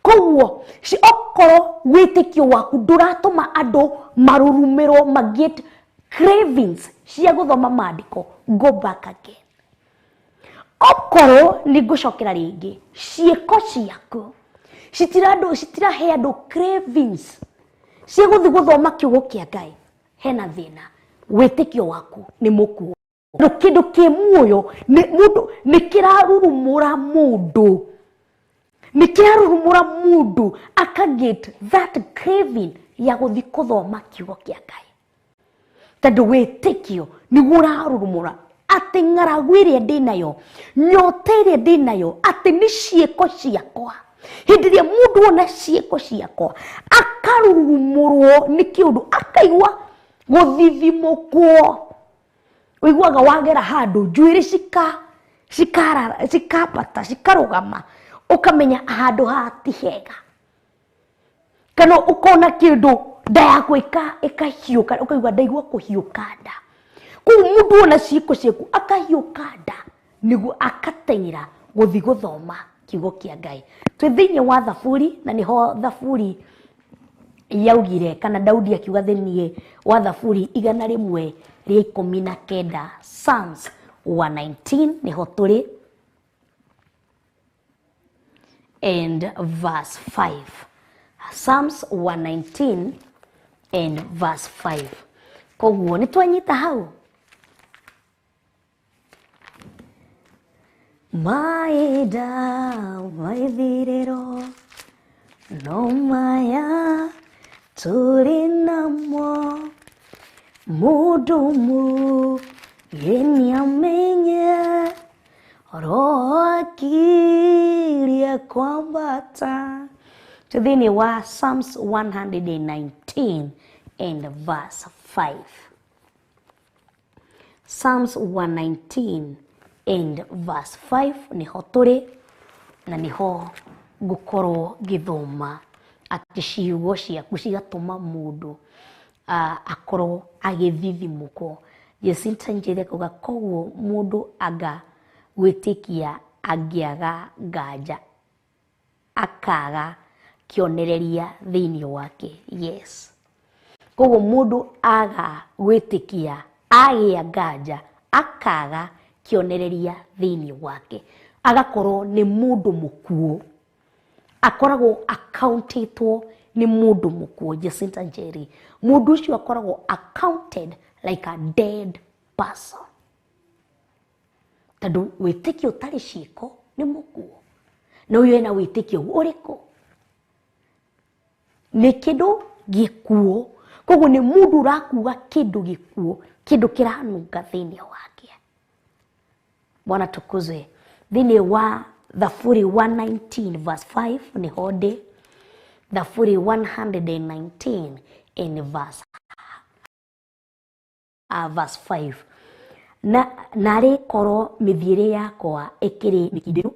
Koguo okorwo wĩtĩkio waku ndũratũma andũ marurumĩrwo ma get cravings cia gũthoma maandĩko, go back again. Okorwo nĩ ngũcokera rĩngĩ, ciĩko ciaku citirahe andũ cravings cia gũthiĩ gũthoma kiugo kĩa Ngai, hena thĩna, wĩtĩkio waku nĩ mũkuo. Kĩndũ kĩ muoyo mũndũ nĩ kĩrarurumũra mũndũ, nĩ kĩrarurumũra mũndũ aka get that craving ya gũthiĩ kũthoma kiugo kĩa Ngai, tondũ wĩtĩkio nĩguo ũrarurumũra atĩ ng'aragu ĩrĩa ndĩnayo, nyota ĩrĩa ndĩnayo, atĩ nĩ ciĩko ciakwa. Hĩndĩ ĩrĩa mũndũ ona ciĩko ciakwa akarurumũrwo nĩ kĩũndũ, akaigua gũthithimũkwo, ũiguaga wagera handũ njuĩrĩ cikambata cikarũgama, ũkamenya handũ haha ti hega, kana ũkona kĩndũ nda yaku ĩkahiũka, ũkaigua ndaigua kũhiũka nda. Koguo mũndũ ona ciĩko ciaku akahiũka nda nĩguo akateng'era gũthiĩ gũthoma kiugo kĩa Ngai. Twĩ thĩinĩ wa Thaburi, na nĩho Thaburi Yaugire kana Daudi akiuga thĩinĩ wa Thaburi 119, Psalms 119 nĩho tũrĩ, and verse 5. Psalms 119 and verse 5. Koguo nĩ twanyita hau. Maida maithirĩro no maya tũrĩ namo, mũndũ mũgeni amenye roho akiria kwambata. Thĩinĩ wa Psalms 119 and verse 5. Psalms 119 and verse 5 niho tũrĩ na niho ngũkorwo ngĩthoma atĩ ciugo ciaku cigatũma mũndũ akorwo agĩthithimũkwo. Jacinta Njeri akauga koguo mũndũ anga gwĩtĩkia angĩaga nganja akaga kĩonereria thĩinĩ wake. Yes, koguo mũndũ aga gwĩtĩkia agĩa nganja akaga kĩonereria thĩinĩ wake, agakorwo nĩ mũndũ mũkuũ, akoragwo accountĩtwo nĩ mũndũ mũkuũ. Jacinta Njeri, mũndũ ũcio akoragwo accounted like a dead person, tondũ wĩtĩkio ũtarĩ ciĩko nĩ mũkuũ. Na ũyũ ena wĩtĩkio ũrĩkũ? Nĩ kĩndũ gĩkuũ. Koguo nĩ mũndũ ũrakua kĩndũ gĩkuũ, kĩndũ kĩranunga thĩinĩ wake. Bwana tukuzwe. Thĩinĩ wa Thaburi 119 verse 5 nĩho ndĩ. Thaburi 119 and verse 5. Na narĩ korwo mĩthiĩre yakwa ĩkĩrĩ mĩkindĩru,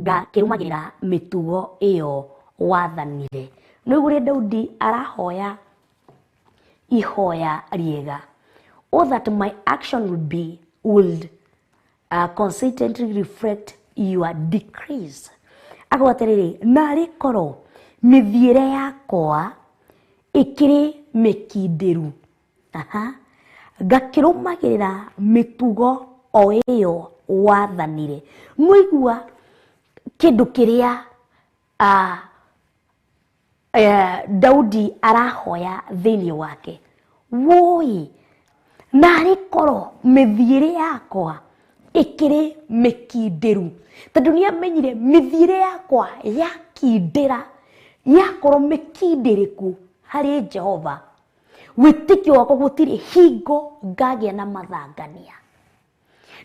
ngakĩrũmagĩrĩra mĩtugo ĩyo wathanire. Nĩ ũrĩa Daudi arahoya ihoya rĩega. Oh, that my action would consistently reflect your decrees. Akauga atĩrĩrĩ, narĩ korwo mĩthiĩre yakwa ĩkĩrĩ mĩkindĩru, aha, ngakĩrũmagĩrĩra mĩtugo o ĩyo wathanire. Nĩwaigua kĩndũ kĩrĩa Daudi arahoya thĩinĩ wake. Woi, narĩ korwo mĩthiĩre yakwa ĩkĩrĩ mĩkindĩru, tondũ nĩamenyire mĩthiĩre yakwa yakindĩra, yakorwo mĩkindĩrĩku harĩ Jehova, wĩtĩkio wakwa gũtirĩ hingo ngagĩa na mathangania.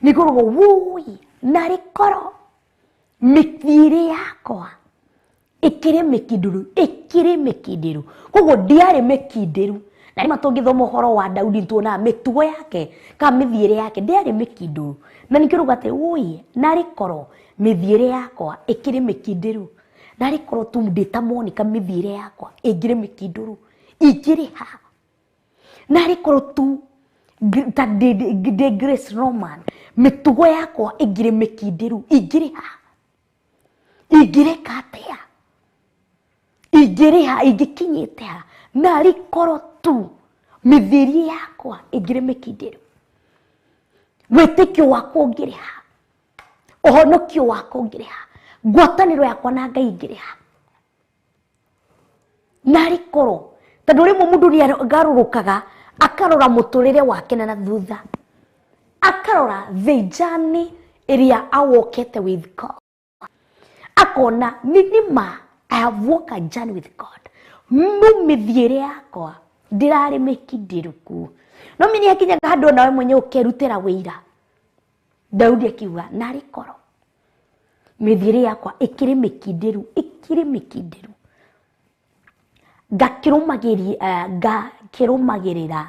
Nĩngoragwo woi, narĩ korwo mĩthiĩre yakwa ĩkĩrĩ mĩkindĩru, ĩkĩrĩ mĩkindĩru. Koguo ndiarĩ mĩkindĩru. Na rĩmwe tũngĩthoma ũhoro wa Daudi nĩtuonaga mĩtugo yake kana mĩthiĩre yake ndĩarĩ mĩkindĩru. Na nĩkĩo rauga atĩ woi, narĩ korwo mĩthiĩre yakwa ĩkĩrĩ mĩkindĩru, narĩ korwo tu ndĩ ta Monica mĩthiĩre yakwa ĩngĩrĩ mĩkindĩru, ingĩrĩ ha? Narĩ korwo tu ta ndĩ Grace Roman, mĩtugo yakwa ĩngĩrĩ mĩkindĩru, ingĩrĩ ha? Ingĩrĩka atĩa? Ingĩrĩ ha? Ingĩkinyĩte ha? Narĩ korwo tu mĩthiĩre yakwa ĩngĩrĩ mĩkindĩru, wĩtĩkio wakwa ũngĩrĩ ha? Ũhonokio wakwa ũngĩrĩ ha? Ngwatanĩro yakwa na Ngai ĩngĩrĩ ha? Narĩ korwo, tondũ rĩmwe mũndũ nĩagarũrũkaga akarora mũtũrĩre wake na thutha, akarora the journey ĩrĩa awokete with God, akona nĩ nĩma I have walked a journey with God, no mĩthiĩre yakwa ndĩrarĩ mĩkindĩrĩku. No mĩ nĩhakinyaga handũ onawe mwenyewe ũkerutĩra wĩira. Daudi akiuga narĩ korwo mĩthiĩre yakwa ĩkĩrĩ mĩkindĩru, ĩkĩrĩ mĩkindĩru, ngakĩrũmagĩrĩra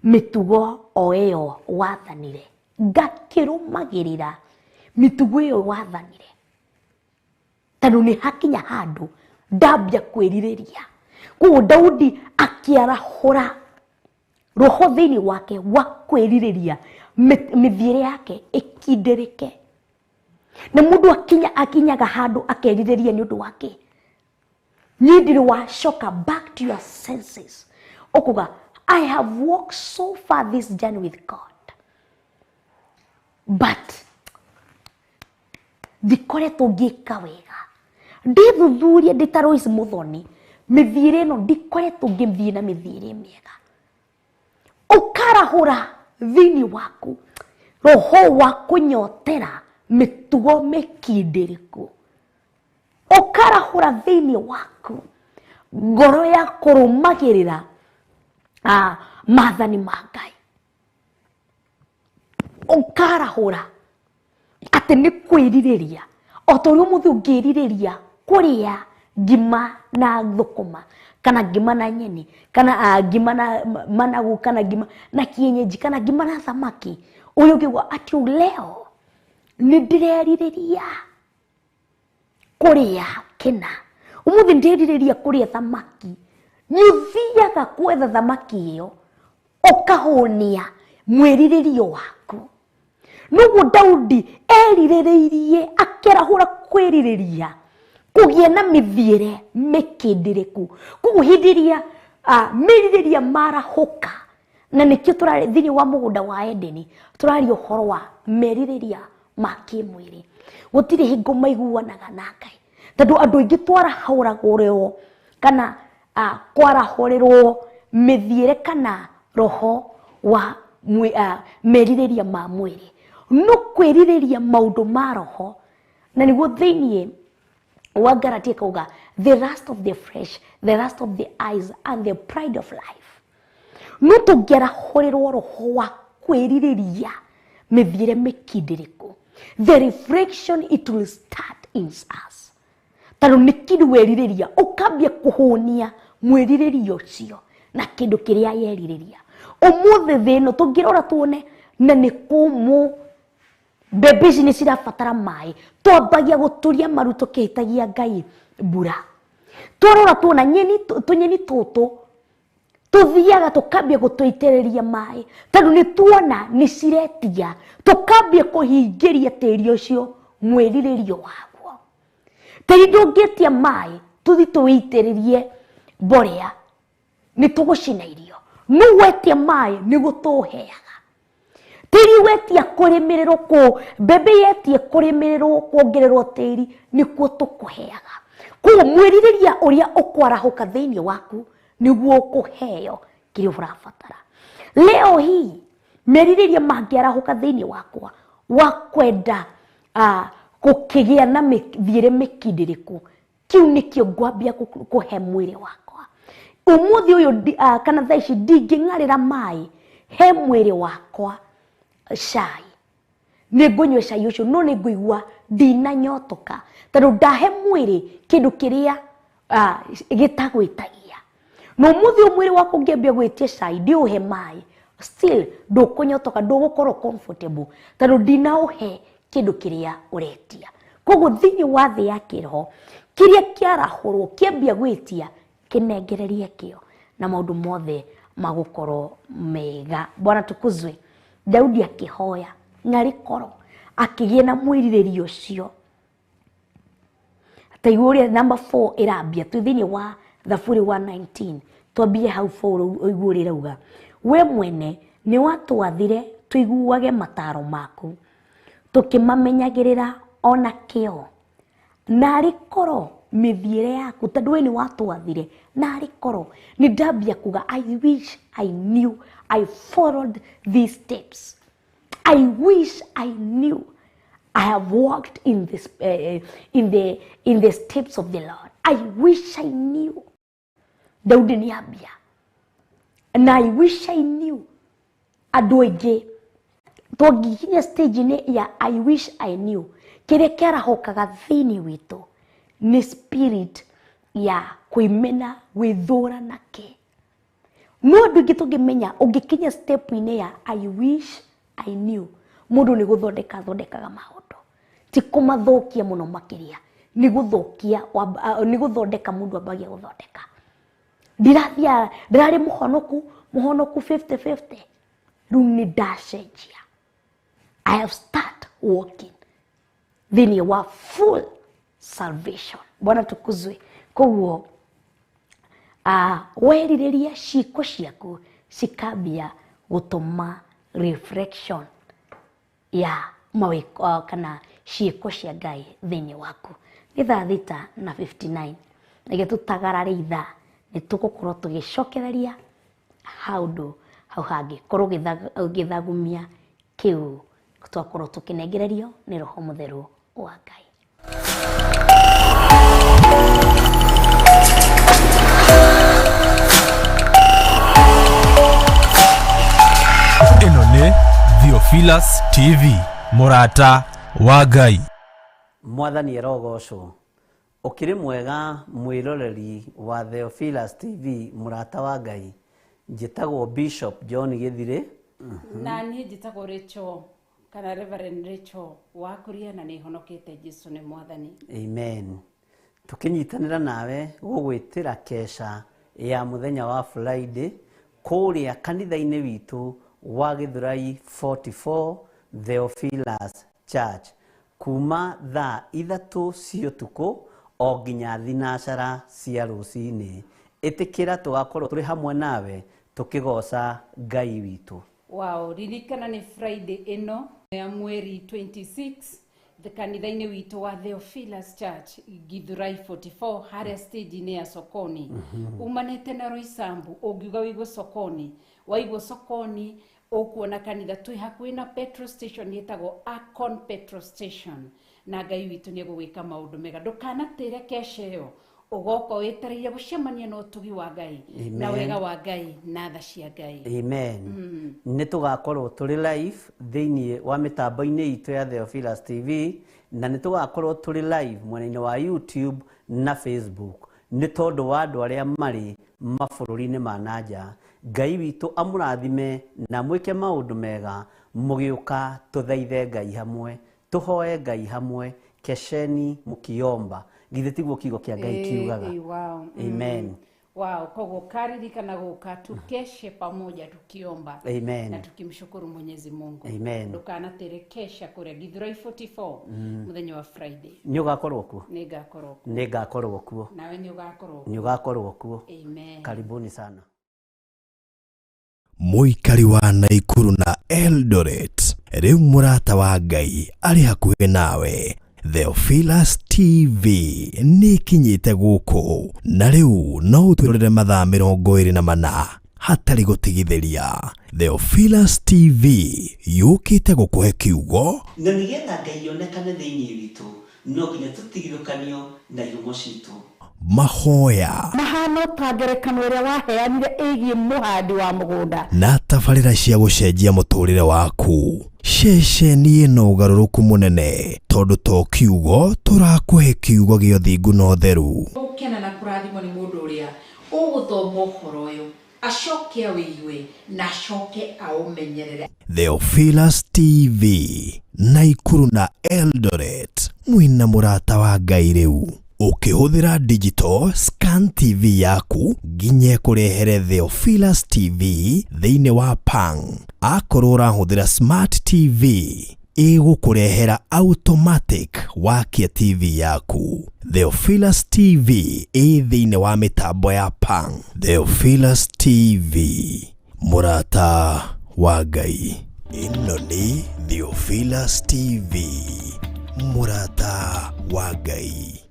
mĩtugo o ĩyo wathanire, ngakĩrũmagĩrĩra mĩtugo ĩyo wathanire, tondũ nĩ hakinya handũ ndambia kwĩrirĩria. Koguo Daudi akĩarahũra roho thĩinĩ wake wa kwĩrirĩria mĩthiĩre yake ĩkindĩrĩke. Na mũndũ akinyaga handũ akerirĩria nĩ ũndũ wake. Niĩ ndirĩ wacoka back to your senses. Ũkuga, I have walked so far this journey with God, but ndikoretwo ngĩka wega. Ndĩthuthurie ndĩ ta Lois Muthoni, mĩthiĩre ĩno ndikoretwo ngĩthiĩ na mĩthiĩre mĩega. Ũkarahũra thĩinĩ waku roho wa kũnyotera mĩtugo mĩkindĩrĩku. Ũkarahũra thĩinĩ waku ngoro ya kũrũmagĩrĩra maathani ma Ngai. Ũkarahũra atĩ nĩ kwĩrirĩria o ta ũrĩa ũmũthĩ ũngĩrirĩria kũrĩa ngima na thũkũma, kana ngima na nyeni, kana ngima na managu, kana ngima na kienyeji, kana ngima na thamaki. Ũrĩa ũngĩigua atĩ leo nĩ ndĩrerirĩria kũrĩa kĩna, ũmũthĩ ndĩrerirĩria kũrĩa thamaki. Nĩ ũthiaga gwetha thamaki ĩyo ũkahũnia mwĩrirĩrio waku. Noguo Daudi erirĩrĩirie akĩarahũra kwĩrirĩria kũgĩa na mĩthiĩre mĩkindĩrĩku. Koguo hĩndĩ ĩrĩa merirĩria marahũka, na nĩkĩo tũrarĩ thĩinĩ wa mũgũnda wa Edeni, tũraria ũhoro wa merirĩria ma kĩmwĩrĩ. Gũtirĩ hingo maiguanaga na Ngai, tondũ andũ aingĩ twarahũragũrwo kana kwarahũrĩrwo mĩthiĩre kana roho wa merirĩria ma mwĩrĩ, no kwĩrirĩria maũndũ ma roho. Na nĩguo thĩinĩ wa Galatia kauga, the lust of the flesh, the lust of the eyes, and the pride of life. No tũngĩarahũrĩrwo roho wa kwĩrirĩria mĩthiĩre mĩkindĩrĩku, the reflection it will start in us. Tondũ nĩ kĩndũ werirĩria, ũkambia kũhũnia mwĩrirĩrio ũcio na kĩndũ kĩrĩa yerirĩria. Ũmũthĩ thĩ ĩno tũngĩrora tuone na nĩ kũmũ, mbembe ici nĩ cirabatara maĩ, twambagia gũtũria maru tũkĩhĩtagia Ngai mbura. Twarora tuona nyeni, tũnyeni tũtũ tũthiaga tũkambia gũtũitĩrĩria maĩ, tondũ nĩ tuona nĩ ciretia, tũkambia kũhingĩria tĩri ũcio mwĩrirĩrio waguo. Tĩri ndũngĩtia maĩ tũthi tũwĩitĩrĩrie mborea nĩ tũgũcina irio, no wetia maĩ nĩ gũtũheaga. Tĩri wetia kũrĩmĩrĩrwo, kũ mbembe yetie kũrĩmĩrĩrwo kuongererwo tĩri nĩkuo tũkũheaga. Koguo mwĩrirĩria ũrĩa ũkwarahũka thĩinĩ waku nĩguo ũkũheo kĩrĩa ũrabatara. Leo hii merirĩria mangĩarahũka thĩinĩ wakwa wa kwenda gũkĩgĩa na mĩthiĩre mĩkindĩrĩku, kĩu nĩkĩo ngwambia kũhe mwĩrĩ wakwa. Ũmũthĩ ũyũ kana thaa ici ndingĩng'arĩra maĩ he mwĩrĩ wakwa cai, nĩ ngũnyua cai ũcio, no nĩ ngũigua ndinanyotoka, tondũ ndahe mwĩrĩ kĩndũ kĩrĩa gĩtagwĩtagia. No ũmũthĩ ũyũ mwĩrĩ waku ũngĩambia gwĩtia cai ndĩũhe maĩ, still ndũkũnyotoka, ndũgũkorwo comfortable, tondũ ndinaũhe kĩndũ kĩrĩa ũretia. Koguo thĩinĩ wa thĩ ya kĩroho kĩrĩa kĩarahũrwo kĩambia gwĩtia kĩnengererie kĩo, na maũndũ mothe magũkorwo mega. Bwana tukuzwe. Daudi akĩhoya ng'arĩ korwo akĩgĩa na mwĩrirĩrio ũcio. Ta igua ũrĩa number 4 ĩrambia, twĩ thĩinĩ wa Thaburi 119, twambie hau 4 ũigue ũrĩa ĩrauga. We mwene nĩ watwathire tũiguage mataro maku, tũkĩmamenyagĩrĩra ona kĩo. Narĩ korwo mĩthiĩre yaku, tondũ we nĩ watwathire, narĩ korwo nĩ ndambia kuga I wish I knew I followed these steps. I wish I knew I have walked in this, in the steps of the Lord. I wish I knew. Daudi nĩ ambia. Na I wish I knew. Andũ aingĩ tũngĩkinya stage-inĩ ya I wish I knew, kĩrĩa kĩarahũkaga thĩinĩ witũ nĩ spirit ya kwĩmena, gwĩthũra na kĩ. No andũ aingĩ tũngĩmenya ũngĩkinya step-inĩ ya I wish I knew, mũndũ nĩ gũthondeka athondekaga maũndũ, ti kũmathũkia mũno makĩria, nĩ gũthũkia, nĩ gũthondeka mũndũ ambagia gũthondeka. Ndirathia, ndĩrarĩ mũhonoku, mũhonoku 50-50, rĩu nĩ ndacenjia. I have start walking thĩinĩ wa full salvation. Bwana tukuzwe. Koguo Werirĩria ciĩko ciaku cikambia gũtũma reflection ya mawĩko kana ciĩko cia Ngai thĩinĩ waku. Nĩ thaa 6:59 nĩgetha tũtagarare ithaa nĩ tũgũkorwo tũgĩcokereria haũndũ hau hangĩ korwo ũgĩthagumia kĩu twakorwo tũkĩnengererio nĩ Roho Mũtheru wa Ngai. Ĩno nĩ Theophilus TV, mũrata wa Ngai. Mwathani arogocwo. Ũkĩrĩ mwega mwĩroreri wa Theophilus TV, mũrata wa Ngai. Njĩtagwo Bishop John Gĩthirĩ. Na niĩ njĩtagwo Rachel kana Reverend Rachel Wakuria, na nĩ honokete Jesu nĩ mwathani. Amen. Tũkĩnyitanĩra nawe gũgwĩtĩra kesha ya mũthenya wa Friday kũrĩa kanitha-inĩ witũ wa Gĩthũrai 44 Theophilus Church kuma thaa 3 cia ũtukũ o nginya thinacara cia rũcinĩ. Ĩtĩkĩra tũgakorwo tũrĩ hamwe nawe tũkĩgoca Ngai witũ. Wow, ririkana nĩ Friday ĩno ya mweri 26 kanitha-inĩ witũ wa Theophilus Church Githurai 44 harĩa stage-inĩ ya Sokoni. Umanĩte na Roysambu, ũngiuga wĩigwo Sokoni, waigwo Sokoni ũkuona kanitha twĩ hakuhĩ na petrol station ĩtagwo Akon petrol station, na Ngai witũ nĩ egũgwĩka maũndũ mega. Ndũkanatĩre kesha ĩyo, ũgoka wĩtereire gũcemania na ũtugi wa Ngai na wega wa Ngai na tha cia Ngai. Amen. Nĩ tũgakorwo tũrĩ live thĩinĩ wa mĩtambo-inĩ itũ ya Theophilus TV, na nĩ tũgakorwo tũrĩ live mwena-inĩ wa YouTube na Facebook nĩ tondũ wa andũ arĩa marĩ mabũrũri-inĩ ma nanja. Ngai witũ amũrathime na mwĩke maũndũ mega mũgĩũka tũthaithe Ngai hamwe, tũhoe Ngai hamwe, kesheni mũkiomba. Githĩ tiguo kiugo kĩa Ngai kiugaga? Wow. Amen. Wow, koguo karirikana gũka tukeshe pamoja tukiomba. Amen. Na tukimshukuru Mwenyezi Mungu. Amen. Ndũkanatĩre kesha kũrĩa Githurai 44 mũthenya wa Friday. Nĩ ũgakorwo kuo? Nĩ ngakorwo kuo. Nĩ ngakorwo kuo. Nawe nĩ ũgakorwo kuo. Nĩ ũgakorwo kuo. Amen. Karibuni sana. Mũikari wa Naikuru na Eldoret, rĩu mũrata wa Ngai arĩ hakuhĩ nawe. Theophilus TV nĩ ĩkinyĩte gũkũ na rĩu no ũtwĩrorere mathaa 24 hatarĩ gũtigithĩria. Theophilus TV yũkĩte gũkũhe kiugo na nĩgetha Ngai onekane thĩinĩ witũ no nginya tũtigithũkanio na ihumo citũ. Mahoya mahano ta ngerekano ĩrĩa waheanire ĩgiĩ mũhandi wa mũgũnda na tabarĩra cia gũcenjia mũtũrĩre waku. Ceceni ĩno ũgarũrũku mũnene tondũ to kiugo tũrakũhe kiugo gĩa ũthingu na ũtheru. Gũkena na kũrathimwo nĩ mũndũ ũrĩa ũgũthoma ũhoro ũyũ acoke awĩigue na acoke aũmenyerere. Theophilus TV Naikuru na Eldoret mwĩna mũrata wa Ngai rĩu. Ũkĩhũthĩra digital scan TV yaku nginya ĩkũrehere Theophilus TV thĩinĩ wa Pang. Akorwo ũrahũthĩra smart TV ĩgũkũrehera automatic wakia TV yaku. Theophilus TV ĩ thĩinĩ wa mĩtambo ya Pang. Theophilus TV, mũrata wa Ngai. Ĩno nĩ Theophilus TV, mũrata wa Ngai.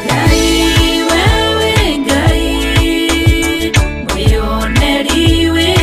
Ngai wewe Ngai, mwĩoneri wĩ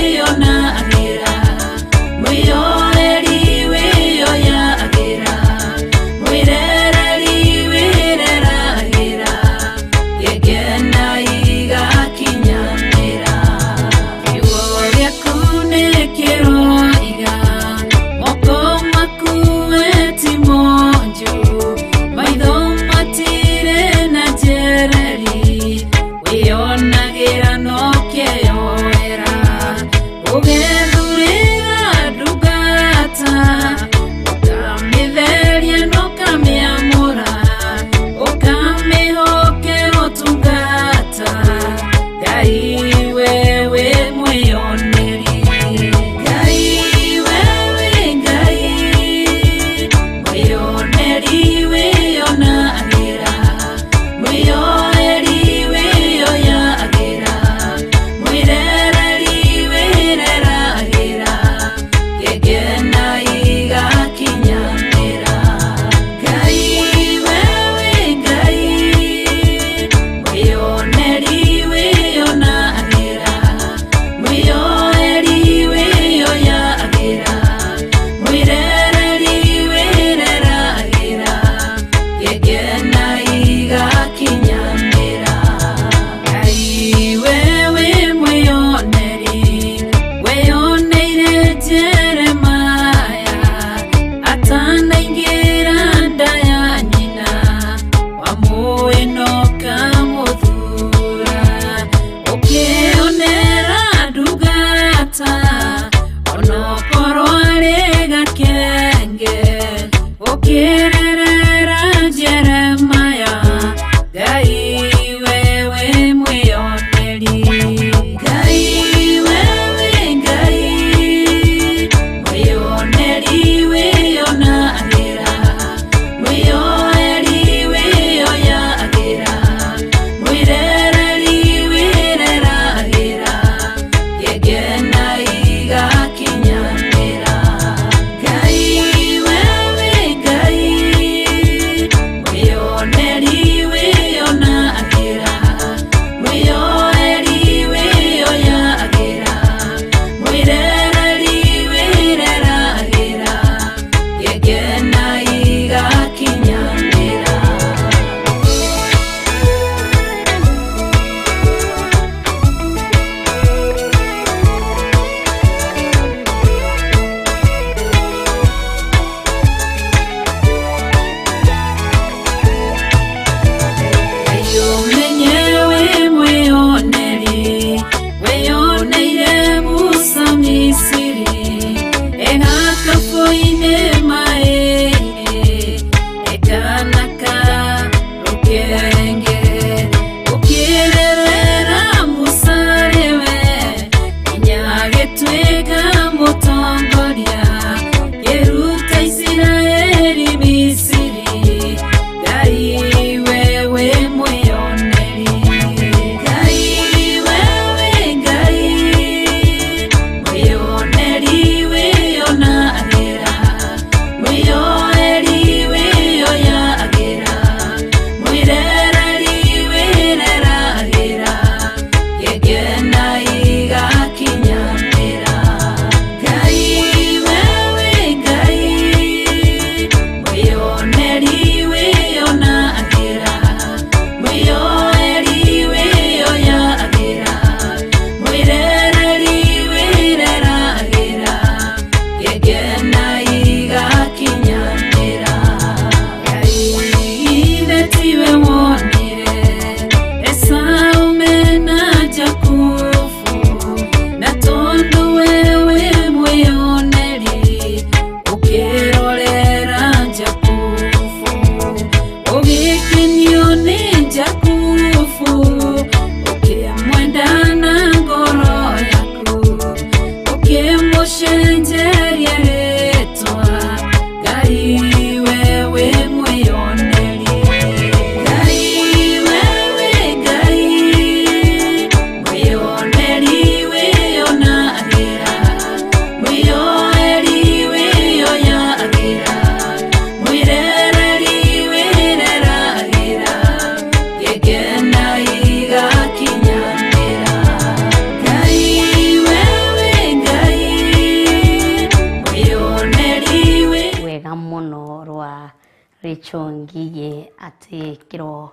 Rachel Ngigĩ atĩ kĩro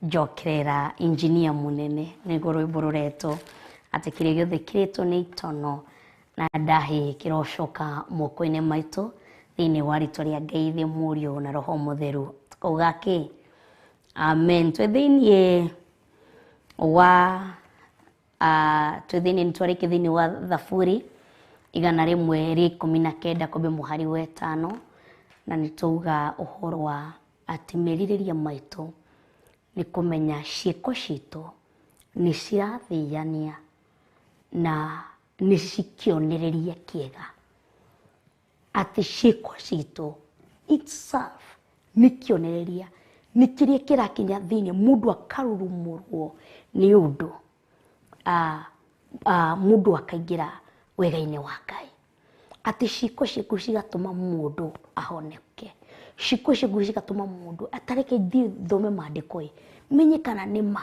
njokerera injinia mũnene nĩguo rwĩmbo rũretwo atĩ kĩrĩa gĩothe kĩrĩtwo nĩ itono na ndahĩ kĩrocoka moko-inĩ maitũ thĩinĩ wa rĩtwa rĩa Ngai thĩ Mũriũ na Roho Mũtheru tukauga kĩ amen. Twĩ thĩinĩ wa twĩ thĩinĩ nĩtwarĩkia thĩinĩ wa Thaburi 119 kwambia mũhari wa 5, na nĩtwauga ũhoro wa atĩ merirĩria maitũ nĩ kũmenya ciĩko citũ nĩ cirathiania na nĩ cikĩonereria kĩega, atĩ ciĩko citũ itself nĩ kĩonereria, nĩ kĩrĩa kĩrakinya thĩinĩ mũndũ akarurumũrwo nĩ ũndũ mũndũ akaingĩra wega-inĩ wa Ngai, atĩ ciĩko ciaku cigatũma mũndũ ahoneke, ciĩko ciaku cigatũma mũndũ atareke thiĩ thome maandĩko ĩ menye kana nĩ ma,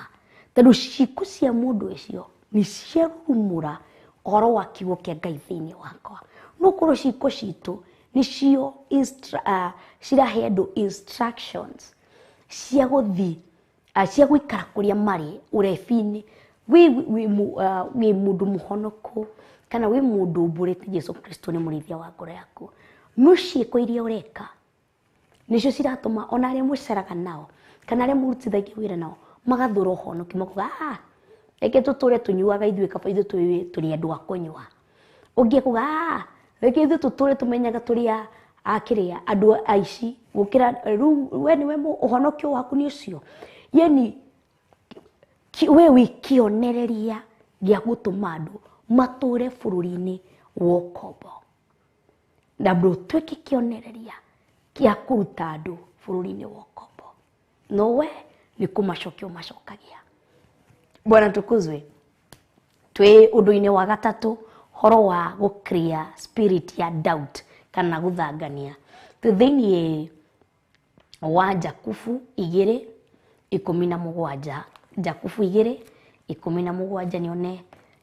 tondũ ciĩko cia mũndũ ũcio nĩ ciarurumũra ũhoro wa kiugo kĩa Ngai thĩinĩ wakwa. No korwo ciĩko citũ nĩcio cirahe andũ instructions cia gũthiĩ cia gũikara kũrĩa marĩ ũrebi-inĩ, wĩ mũndũ mũhonoku kana wĩ mũndũ ũmbũrĩte Jesu Kristo nĩ mũrĩithia wa ngoro yaku, no ciĩko iria ũreka nĩcio ciratũma ona arĩa mũceraga nao kana arĩa mũrutithagia wĩra nao magathũra ũhonoki, makuga ah, reke tũtũre tũnyuaga ithuĩ kaba ithuĩ tũrĩ andũ a kũnyua. Ũngĩ akuga ah, reke ithuĩ tũtũre tũmenyaga tũrĩ a kĩrĩa andũ aici gũkĩra rĩu we nĩwe ũhonokio waku nĩ ũcio. Yani we wĩ kĩonereria gĩa gũtũma andũ matũre bũrũri-inĩ wa ũkombo, na ndũtuĩke kĩonereria kĩa kũruta andũ bũrũri-inĩ wa ũkombo, no we nĩ kũmacokia ũmacokagia. Bwana tukuzwe. Twĩ ũndũ-inĩ wa gatatũ, horo wa gũ clear spirit ya doubt kana gũthangania. Twĩ thĩinĩ wa Jakubu 2:17, Jakubu 2:17, nĩone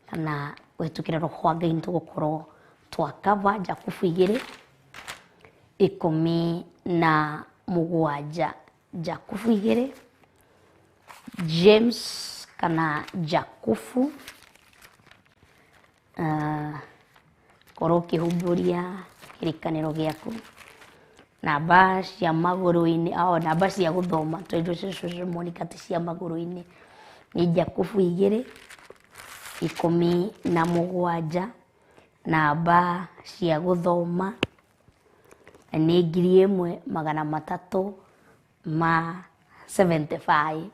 kana kũhĩtũkĩra Roho wa Ngai nĩtũgũkorwo twakava Jakubu 2:17, Jakubu 2, James kana Jakubu, korwo ũkĩhumbũria kĩrĩkanĩro gĩaku, namba cia magũrũ-inĩ, o namba cia gũthoma tondũ cio Monica ti cia magũrũ-inĩ, nĩ Jakubu 2:17, namba cia gũthoma nĩ 1375.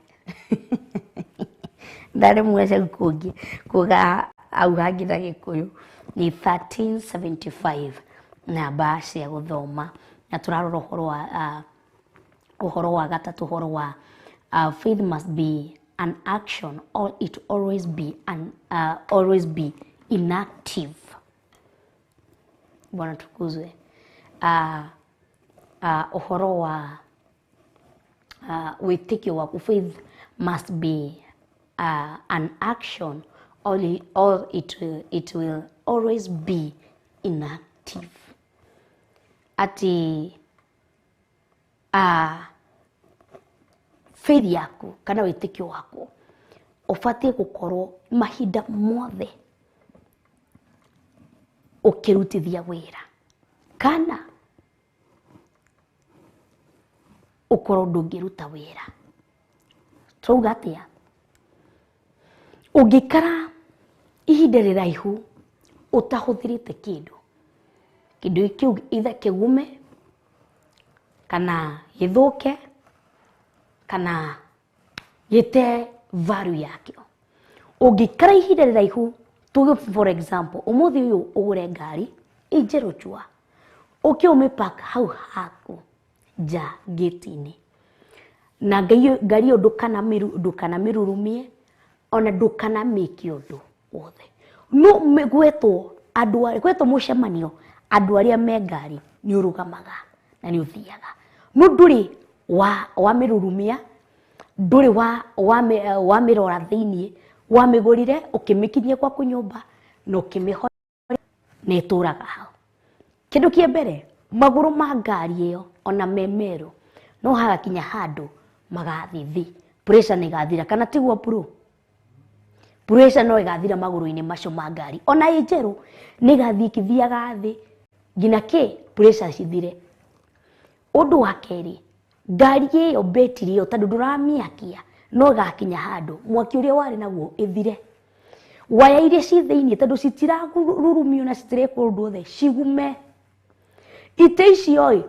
Ndaremwo cau kũngĩ kuga au hangĩ na Gĩkũyũ nĩ 1375 namba cia gũthoma. Na tũrarora ũhoro wa ũhoro wa gatatũ, ũhoro wa faith must be an action or it always be an always be inactive. Bwana tukuzwe. Ũhoro wa wĩtĩkio waku, faith must be an action or it will always be inactive. Ati faith yaku kana wĩtĩkio waku ũbatiĩ gũkorwo mahinda mothe ũkĩrutithia wĩra kana ũkorwo ndũngĩruta wĩra. Twauga atĩa? Ũngĩikara ihinda rĩraihu ũtahũthĩrĩte kĩndũ, kĩndũ kĩu either kĩgume kana gĩthũke kana gĩte value yakĩo, ũngĩikara ihinda rĩraihu, tuge for example ũmũthĩ ũyũ ũgũre ngari ĩ njerũ njua, ũke ũmĩpark hau haku nja gate-inĩ, na ngari ĩyo ndũkanamĩrurumie ona ndũkanamĩke ũndũ wothe, no gwetwo andũ, gwetwo mũcemanio, andũ arĩa me ngari nĩ ũrũgamaga na nĩ ũthiaga, no ndũrĩ wamĩrurumia, ndũrĩ wamĩrora thĩiniĩ, wamĩgũrire ũkĩmĩkinyia gwaku nyũmba na ũkĩmĩhoria na ĩtũraga hau. Kĩndũ kĩa mbere, magũrũ ma ngari ĩyo ona me merũ No hagakinya handũ magathiĩ thĩ, pressure nĩ ĩgathira, kana tiguo bro? Pressure no ĩgathira magũrũ-inĩ macio ma ngari, ona ĩ njerũ nĩ ĩgathiĩ ĩkĩthiaga thĩ nginya kĩ pressure cithire. Ũndũ wa kerĩ, ngari ĩyo betiri ĩyo tondũ ndũramĩakia no ĩgakinya handũ mwaki ũrĩa warĩ naguo ĩthire. Waya iria ci thĩiniĩ tondũ citirarurumio na citirekwo ũndũ othe cigume. Itĩ icio ĩ,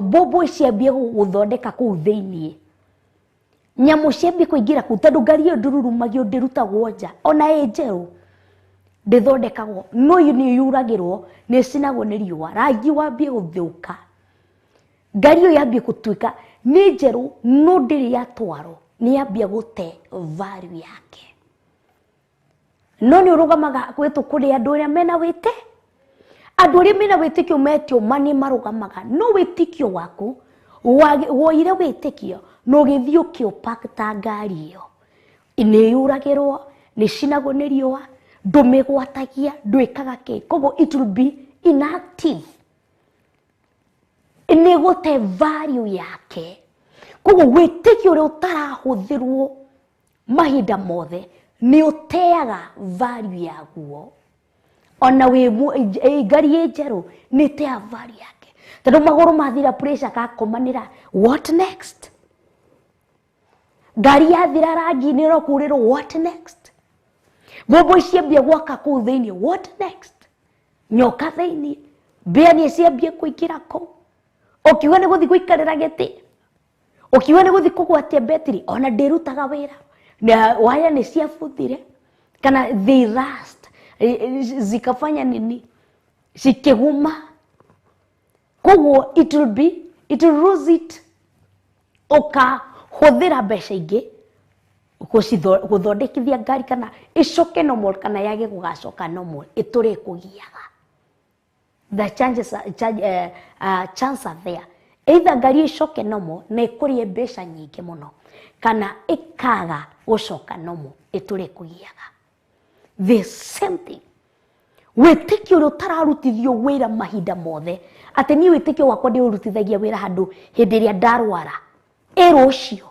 mbũmbũ ciambie gũthondeka kũu thĩiniĩ, nyamũ ciambie kũingĩra kũu tondũ ngari ĩyo ndĩrurumagio, ndĩrutagwo nja, ona ĩ njerũ ndĩthondekagwo, no nĩ yuragĩrwo, nĩ ĩcinagwo nĩ riũa, rangi wambie gũthũka, ngari ĩyo yambie gũtuĩka nĩ njerũ no ndĩrĩ yatwarwo, nĩ yambia gũte value yake. No nĩ ũrũgamaga gwĩtwo kũrĩ andũ arĩa mena wĩte, andũ arĩa mena wĩtĩkio metio ma nĩ marũgamaga, no wĩtĩkio waku woire wĩtĩkio na ũgĩthiĩ ũkĩũpakta ngari ĩyo, nĩ yuragĩrwo, nĩ cinagwo nĩ riũa, ndũmĩgwatagia, ndwĩkaga kĩ, koguo it will be inactive, nĩ gũte value yake. Koguo wĩtĩkio ũrĩa ũtarahũthĩrwo mahinda mothe nĩ ũteaga value yaguo. Ona wĩ ngari ĩ njerũ nĩ ĩteaga value yake, tondũ magũrũ mathira pressure gakomanĩra, what next? Ngari yathira rangi nĩ ĩrokurĩrwo, what next? Mbũmbũ ciambia gwaka kũu thĩiniĩ, what next? Nyoka thĩiniĩ, mbĩa nĩ ciambia kũingĩra kũu, ũkiuga nĩ gũthiĩ gũikarĩra gĩtĩ, ũkiuga nĩ gũthiĩ kũgwatia betiri, ona ndĩrutaga wĩra, na waya nĩ ciabuthire kana they rust, zikafanya nini, cikĩguma, koguo it will be, it will lose it. Ũkahũthĩra mbeca ingĩ gũthondekithia ngari kana ĩcoke normal kana yage gũgacoka normal, ĩtũre ĩkũgiaga. The chances are, charge, chance are there, either ngari ĩcoke normal na ĩkũrĩe mbeca nyingĩ mũno, kana ĩkaga gũcoka normal ĩtũre ĩkũgiaga. The same thing, wĩtĩkio ũrĩa ũtararutithio wĩra mahinda mothe, atĩ niĩ wĩtĩkio wakwa ndĩũrutithagia wĩra handũ hĩndĩ ĩrĩa ndarwara ĩ rũciũ.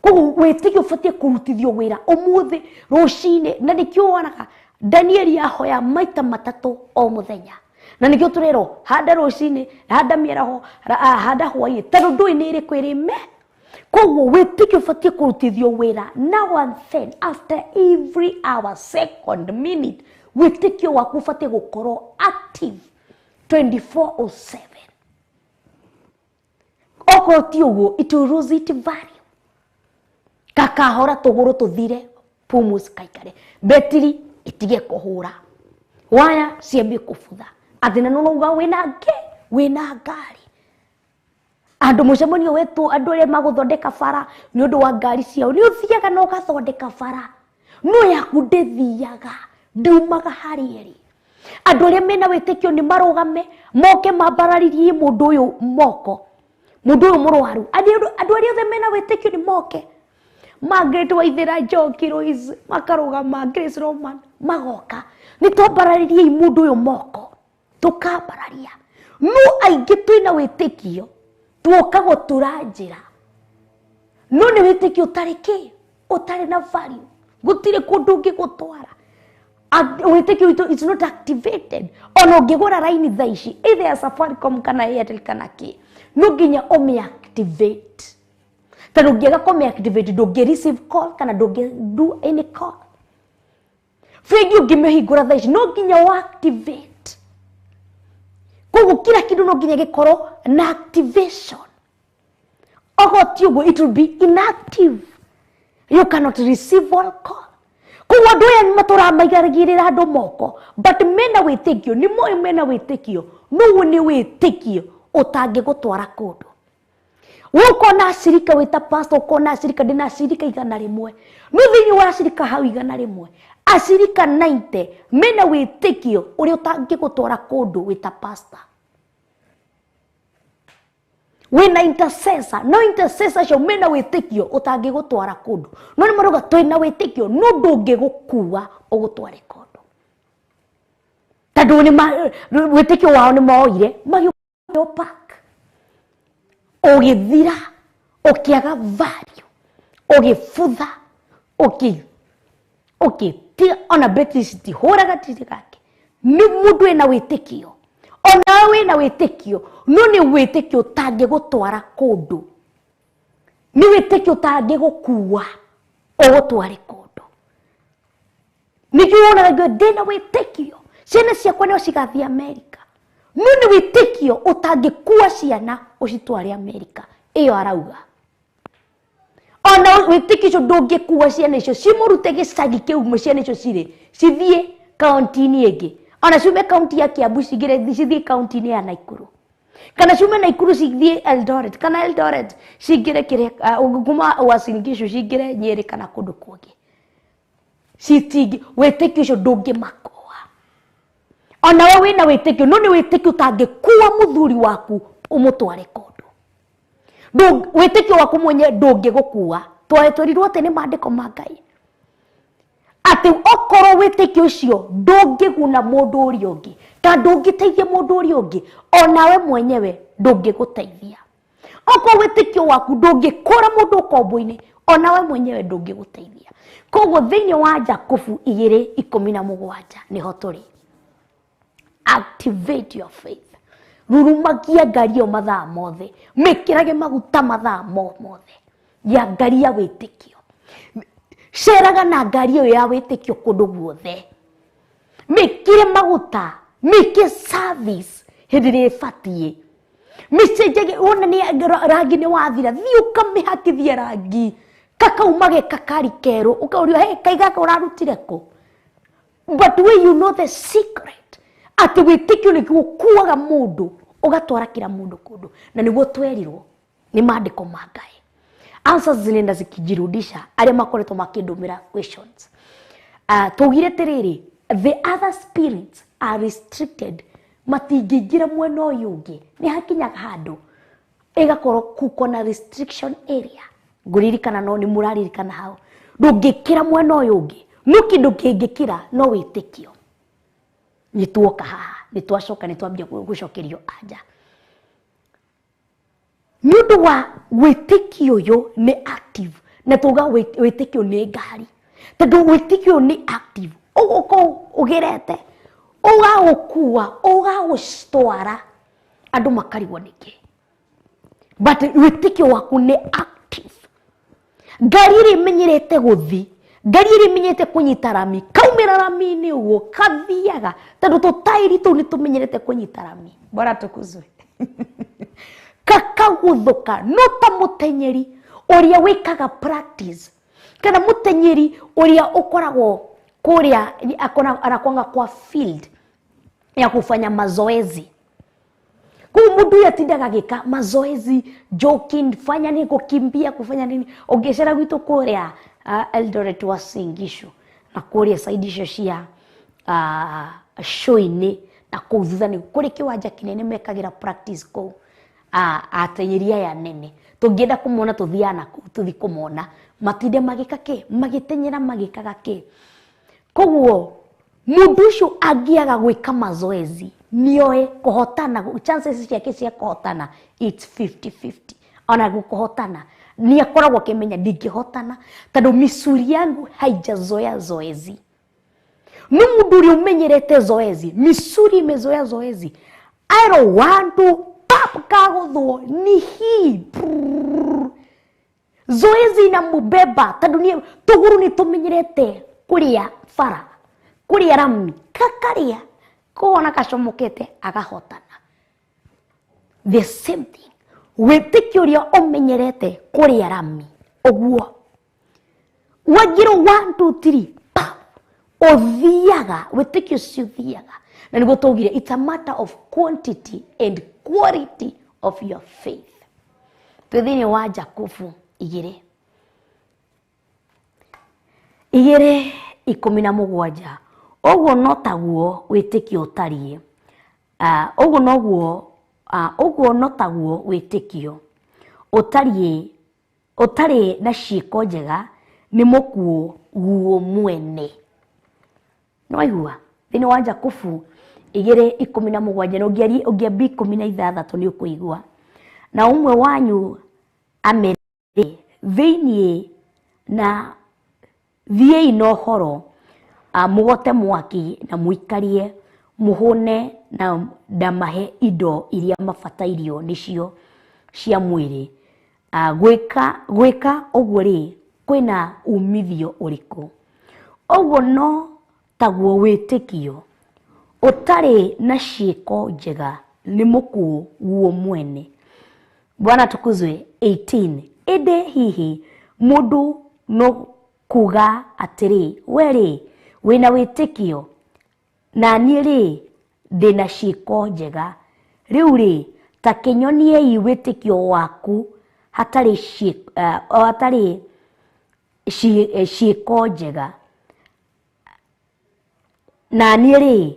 Koguo wĩtĩkio ũbatiĩ kũrutithio wĩra ũmũthĩ rũcinĩ, na nĩkĩo wonaga Danieli ahoya maita matatũ o mũthenya, na nĩkĩo tũrerwo handa rũcinĩ, handa mĩaraho, handa hwaĩ-inĩ, tondũ ndũĩ nĩ ĩrĩkũ ĩrĩ me. Koguo wĩtĩkio ũbatiĩ kũrutithio wĩra now and then, after every hour, second, minute, wĩtĩkio waku ũbatiĩ gũkorwo active 24/7. Okorwo ti ũguo, it will lose it value. Kakahora tũgũrũ tũthire, pumzi kaikare, betiri ĩtige kũhũra, waya ciambie kũbutha, atĩ na nũnauga wĩna ngĩ, wĩna ngari. Andũ mũcemanio wetwo andũ arĩa magũthondeka bara nĩ ũndũ wa ngari ciao, nĩ ũthiaga na ũgathondeka bara, no yaku ndĩthiaga, ndiumaga harĩa ĩrĩ. Andũ arĩa mena wĩtĩkio nĩ marũgame, moke mambararirie mũndũ ũyũ moko, mũndũ ũyũ mũrwaru. Andũ arĩa othe mena wĩtĩkio nĩ moke, Margaret Waithera, Njoki Lois makarũgama, Grace Roman magoka, nĩ twambararirie mũndũ ũyũ moko, tũkambararia. No aingĩ twĩna wĩtĩkio tuoka gũtura njĩra, no nĩ wĩtĩkio ũtarĩ kĩ, ũtarĩ na value, gũtirĩ kũndũ ũngĩgũtwara. Wĩtĩkio witũ is not activated. Ona ũngĩgũra raini thaa ici, either ya Safaricom kana Airtel kana kĩ, no nginya ũmĩ-activate, tondũ ũngĩaga kũmĩ-activate ndũngĩ receive call kana ndũngĩ do any call. Bengi ũngĩmĩhingũra thaa ici no nginya ũ-activate. Koguo kila kĩndũ no nginya gĩkorwo na activation. Okorwo ti ũguo, it will be inactive, you cannot receive all call. Koguo andũ aya matũramaigagĩrĩra andũ moko, but mena wĩtĩkio, nĩ moĩ mena wĩtĩkio, no ũguo nĩ wĩtĩkio ũtangĩgũtwara kũndũ. We ũkona acirika wĩta pastor, ũkona acirika, ndĩna acirika 100, no thĩinĩ wa acirika hau 100, acirika 90 mena wĩtĩkio ũrĩa ũtangĩgũtwara kũndũ wĩta pastor. Wĩna intercessor, no intercessor acio mena wĩtĩkio ũtangĩgũtwara kũndũ, no nĩ marauga twĩna wĩtĩkio, no ndũngĩgũkua ũgũtware kũndũ, tondũ nĩ wĩtĩkio wao nĩ moire magĩũka park. Ũgĩthira, ũkĩaga value, ũgĩbutha, ũgĩtiga ona beti citihũraga tiri gake. Nĩ mũndũ wĩna wĩtĩkio. Onawe wĩna wĩtĩkio, no nĩ wĩtĩkio ũtangĩgũtwara kũndũ. Nĩ wĩtĩkio ũtangĩgũkua ũgũtware kũndũ. Nĩkĩo wonaga ngiuga ndĩna wĩtĩkio, ciana ciakwa no cigathiĩ Amerika. No nĩ wĩtĩkio ũtangĩkua ciana ũcitware Amerika. Ĩyo arauga. Ona wĩtĩkio ũcio ndũngĩkua ciana icio cimũrute gĩcagi kĩu ciana icio cirĩ cithiĩ kaunti-inĩ ĩngĩ. Ona ciume kaunti ya Kiambu cingĩre cithiĩ kaunti-inĩ ya Naikuru. Kana ciume Naikuru cithiĩ Eldoret, kana Eldoret cingĩre kĩrĩa kuma Uasin Gishu cingĩre Nyeri kana kũndũ kũngĩ. Citingĩ, wĩtĩkio ũcio ndũngĩmakua. Ona we wĩna wĩtĩkio, no nĩ wĩtĩkio ũtangĩkua mũthuri waku ũmũtware kũndũ. Wĩtĩkio waku mwenye ndũngĩgũkua. Twerirwo atĩ nĩ maandĩko ma Ngai. Atĩ okorwo wĩtĩkio ũcio ndũngĩguna mũndũ ũrĩa ũngĩ, ta ndũngĩteithia mũndũ ũrĩa ũngĩ, onawe mwenyewe ndũngĩgũteithia. Okorwo wĩtĩkio waku ndũngĩkũra mũndũ ũkombo-inĩ, onawe mwenyewe ndũngĩgũteithia. Koguo thĩinĩ wa Jakubu 2:17 nĩho tũrĩ. Activate your faith. Rurumagia ngari ĩyo mathaa mothe, mĩkĩrage maguta mathaa mothe ya ngari ya wĩtĩkio. Ceraga na ngari ĩyo ya wĩtĩkio kũndũ guothe. Mĩkĩre maguta, mĩke service hĩndĩ ĩrĩa ĩbatiĩ. Mĩcenjagie, wona nĩ rangi nĩ wathira, thiĩ ũkamĩhakithie rangi. Kakauma kakari kerũ, ũkaũrio, hey, kai gaka ũrarutire kũ? But when you know the secret, atĩ wĩtĩkio nĩguo ũkuaga mũndũ, ũgatwara kila mũndũ kũndũ. Na nĩguo twerirwo nĩ maandĩko ma Ngai. Answers zinaenda zikijirudisha, arĩa makoretwo makĩndũmĩra questions. Tũugire atĩrĩrĩ, the other spirits are restricted, matingĩingĩra mwena ũyũ ũngĩ. Nĩ hakinyaga handũ ĩgakorwo kuko na restriction area. Ngũririkana no nĩ mũraririkana hau. Ndũngĩkĩra mwena ũyũ ũngĩ, no kĩndũ kĩngĩkĩra no wĩtĩkio. Nĩ tuoka haha, nĩ twacoka, nĩ twambia gũcokerio anja. Nĩ ũndũ wa wĩtĩkio ũyũ nĩ active, na tuga wĩtĩkio nĩ ngari. Tondũ wĩtĩkio nĩ active, ũgũkorwo ũgerete, ũgagũkua, ũgagũtwara, andũ makarigwo nĩkĩ. But wĩtĩkio waku nĩ active. Ngari ĩrĩa ĩmenyerete gũthi, ngari ĩrĩa ĩmenyerete kũnyita rami, kaumĩra rami-inĩ ũguo, kathiaga, tondũ tũtairi tũu nĩ tũmenyerete kũnyita rami. Bora tukuzwe. Kakaguthũka, no ta mũtenyeri ũrĩa wĩkaga practice, kana mũtenyeri ũrĩa ũkoragwo kũrĩa anakwanga kwa field ya kufanya mazoezi. Kwa mũndũ ũyũ atindaga agĩka mazoezi, jogging, fanya nini, kukimbia, kufanya nini. Ũngĩcera gwitũ kũrĩa Eldoret Uasin Gishu na kũrĩa side icio cia show-inĩ na kũu thutha nĩ kũrĩ kĩwanja kĩnene mekagĩra practice kũu. Atenyeri aya nene tũngĩenda kũmona tũthiaga na kũu tũthi kũmona matinde magĩka kĩ, magĩtenyera magĩkaga kĩ. Koguo mũndũ ũcio angĩaga gwĩka mazoezi nĩoe kũhotana, chances ciake cia kũhotana it's 50-50. Ona gũkũhotana nĩ akoragwo akĩmenya ndingĩhotana tondũ misuli yangu haijazoea zoezi. No mũndũ ũrĩa ũmenyerete zoezi, misuli imezoea zoezi, aero 1 2 pap kagũthwo ni hii. Zoezi inamubeba tondũ nĩ tũgũrũ nĩ tũmenyerete kũrĩa bara, kũrĩa rami, kakarĩa kona kacomokete agahotana. The same thing, wĩtĩkio ũrĩa ũmenyerete kũrĩa rami ũguo wagiro 1 2 3 pap ũthiaga, wĩtĩkio ũcio ũthiaga. Na nĩguo twaugire it's a matter of quantity and quality of your faith. Twĩ thĩinĩ wa Jakubu 2:17. Ũguo no taguo wĩtĩkio ũtariĩ. Ũguo noguo, ũguo no taguo wĩtĩkio ũtariĩ, ũtarĩ na ciĩko njega nĩ mũkuũ guo mwene. Nĩ waigua? Thĩinĩ wa Jakubu 2:17 na ũngĩambia 16 nĩ ũkũigua. Na ũmwe wanyu amere thĩinĩ na thiĩi na ũhoro, mũgote mwaki na mũikarie mũhũne na ndamahe indo iria mabatairio nĩcio cia mwĩrĩ. Gwĩka ũguo rĩ, kwĩna umithio ũrĩkũ? Ũguo no taguo wĩtĩkio ũtarĩ na ciĩko njega nĩ mũkuũ guo mwene. Bwana tukuzwe. 18 ĩndĩ hihi mũndũ no kuga atĩrĩ, we rĩ wĩna wĩtĩkio na niĩ rĩ ndĩna ciĩko njega, rĩu rĩ ta kĩnyoniei wĩtĩkio waku hatarĩ ciĩko njega, na niĩ rĩ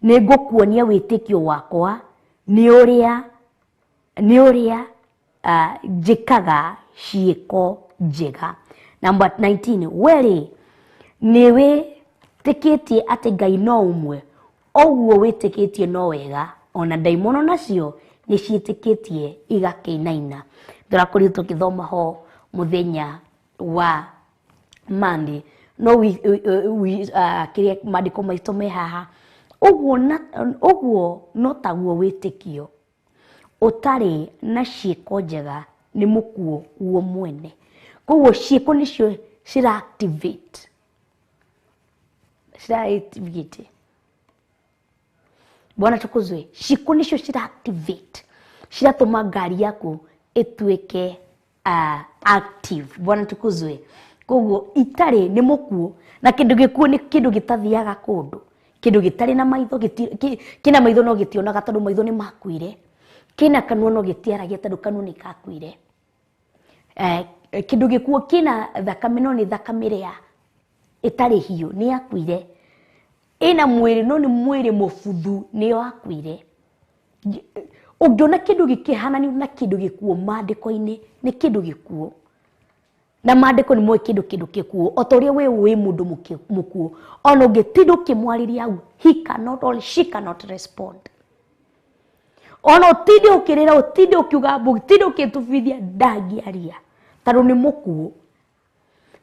nĩngũkuonia wĩtĩkio wakwa nĩ ũrĩa njĩkaga ciĩko njega. Number 19 we rĩ nĩ wĩtĩkĩtie atĩ Ngai no ũmwe, ũguo wĩtĩkĩtie no wega, ona ndaimono nacio nĩ ciĩtĩkĩtie igakĩinaina. Tũrakorirwo tũkĩthoma ho mũthenya wa Monday, no kĩrĩa maandĩko maitũ me haha. Ũguo no taguo wĩtĩkio ũtarĩ na ciĩko njega nĩ mũkuũ guo mwene. Koguo ciĩko nĩcio cira activate. Bwana tukuzwe. Ciĩko nĩcio cira activate, ciratũma ngari yaku ĩtuĩke active. Bwana tukuzwe. Koguo itarĩ nĩ mũkuũ, na kĩndũ gĩkuũ nĩ kĩndũ gĩtathiaga kũndũ, kĩndũ gĩtarĩ na maitho, kĩna maitho no gĩtionaga tondũ maitho nĩ makuire, kĩna kanua no gĩtiaragia tondũ kanua nĩ gakuire, kĩndũ gĩkuũ kĩna thakame no nĩ thakame ĩrĩa ĩtarĩ hiũ nĩ yakuire, ĩna mwĩrĩ no nĩ mwĩrĩ mũbuthu nĩ wakuire. Ũngĩona kĩndũ gĩkĩhananio na kĩndũ gĩkuũ maandĩko-inĩ nĩ kĩndũ gĩkuũ, na maandĩko nĩ moĩ kĩndũ gĩkuũ, o ta ũrĩa we wĩ mũndũ mũkuũ, ona ũngĩtinda ũkĩmwarĩria hau, he cannot or she cannot respond. Ona ũtinde ũkĩrĩra, ũtinde ũkiuga mbu, ũtinde ũkĩtubithia, ndangĩaria tondũ nĩ mũkuũ.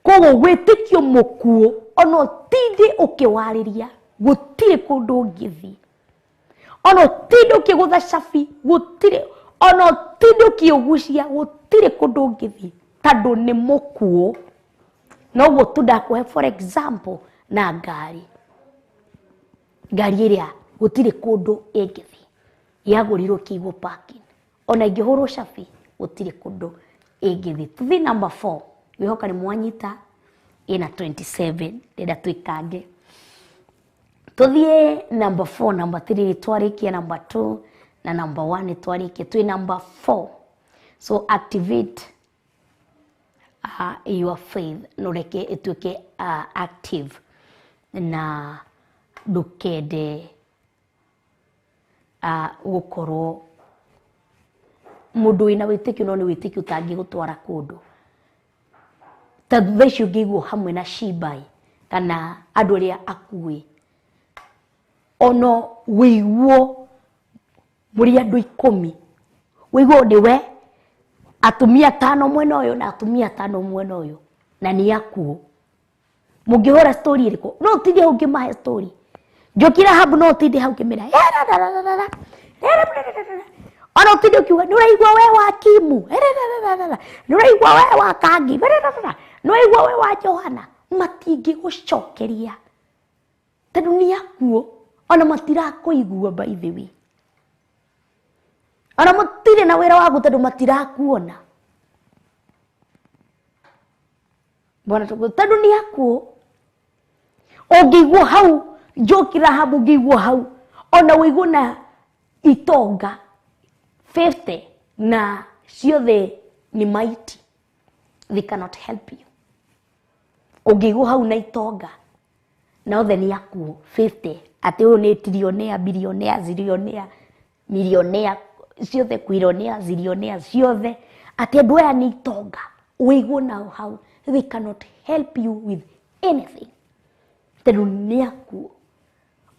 Koguo wĩtĩkio mũkuũ ona ũtinde ũkĩwarĩria gũtirĩ kũndũ ũngĩthiĩ, ona ũtinde ũkĩgũtha cabi gũtirĩ, ona ũtinde ũkĩũgucia gũtirĩ kũndũ ũngĩthiĩ tondũ nĩ mũkuũ. Noguo tu ndakũhe for example na ngari, ngari ĩrĩa gũtirĩ kũndũ ĩngĩthiĩ, yagũrirwo kĩigwo parking, ona ĩngĩhũrwo cabi gũtirĩ kũndũ ĩngĩthiĩ. Tũthiĩ number 4, ngwĩhoka nĩ mwanyita, ĩna 27 ndĩrenda twĩkange. Tũthiĩ number 4, number 3 nĩ twarĩkia, number 2 na number 1 nĩ twarĩkia, twĩ number 4. So activate your faith, nũreke ĩtuĩke active, na ndũkende gũkorwo mũndũ wĩna wĩtĩkio no nĩ wĩtĩkio ũtangĩgũtwara kũndũ. Ta thutha icio ũngĩiguo hamwe na Shibai kana andũ arĩa akuĩ, ona wĩiguo mũrĩ andũ 10, wĩiguo nĩwe atumia 5 mwena ũyũ na atumia 5 mwena ũyũ, na nĩ akuũ, mũngĩhũra story ĩrĩkũ? No ũtinde hau ũngĩmahe story. Njoki Rahabu no ũtinde hau ũkĩmĩra ona ũtinde ũkiuga nĩ ũraigua we wa Kimu, nĩ ũraigua we wa Kangi, nĩ ũraigua we wa Johana, matingĩgũcokeria tondũ nĩ akuũ, ona matirakũigua by the way, ona matirĩ na wĩra waku tondũ matirakuona. Bwana tondũ nĩ akuũ. Ũngĩiguo hau Njoki Rahabu, ũngĩiguo hau ona wĩiguo na itonga 50 na ciothe nĩ maiti, they cannot help you. Ũngĩiguo hau na itonga na othe nĩ akuũ 50, atĩ ũyũ nĩ trillionaire, billionaire, zillionaire, millionaire, ciothe quillionaire, zillionaire, ciothe atĩ andũ aya nĩ itonga, ũiguo nao hau, they cannot help you with anything tondũ nĩ akuũ.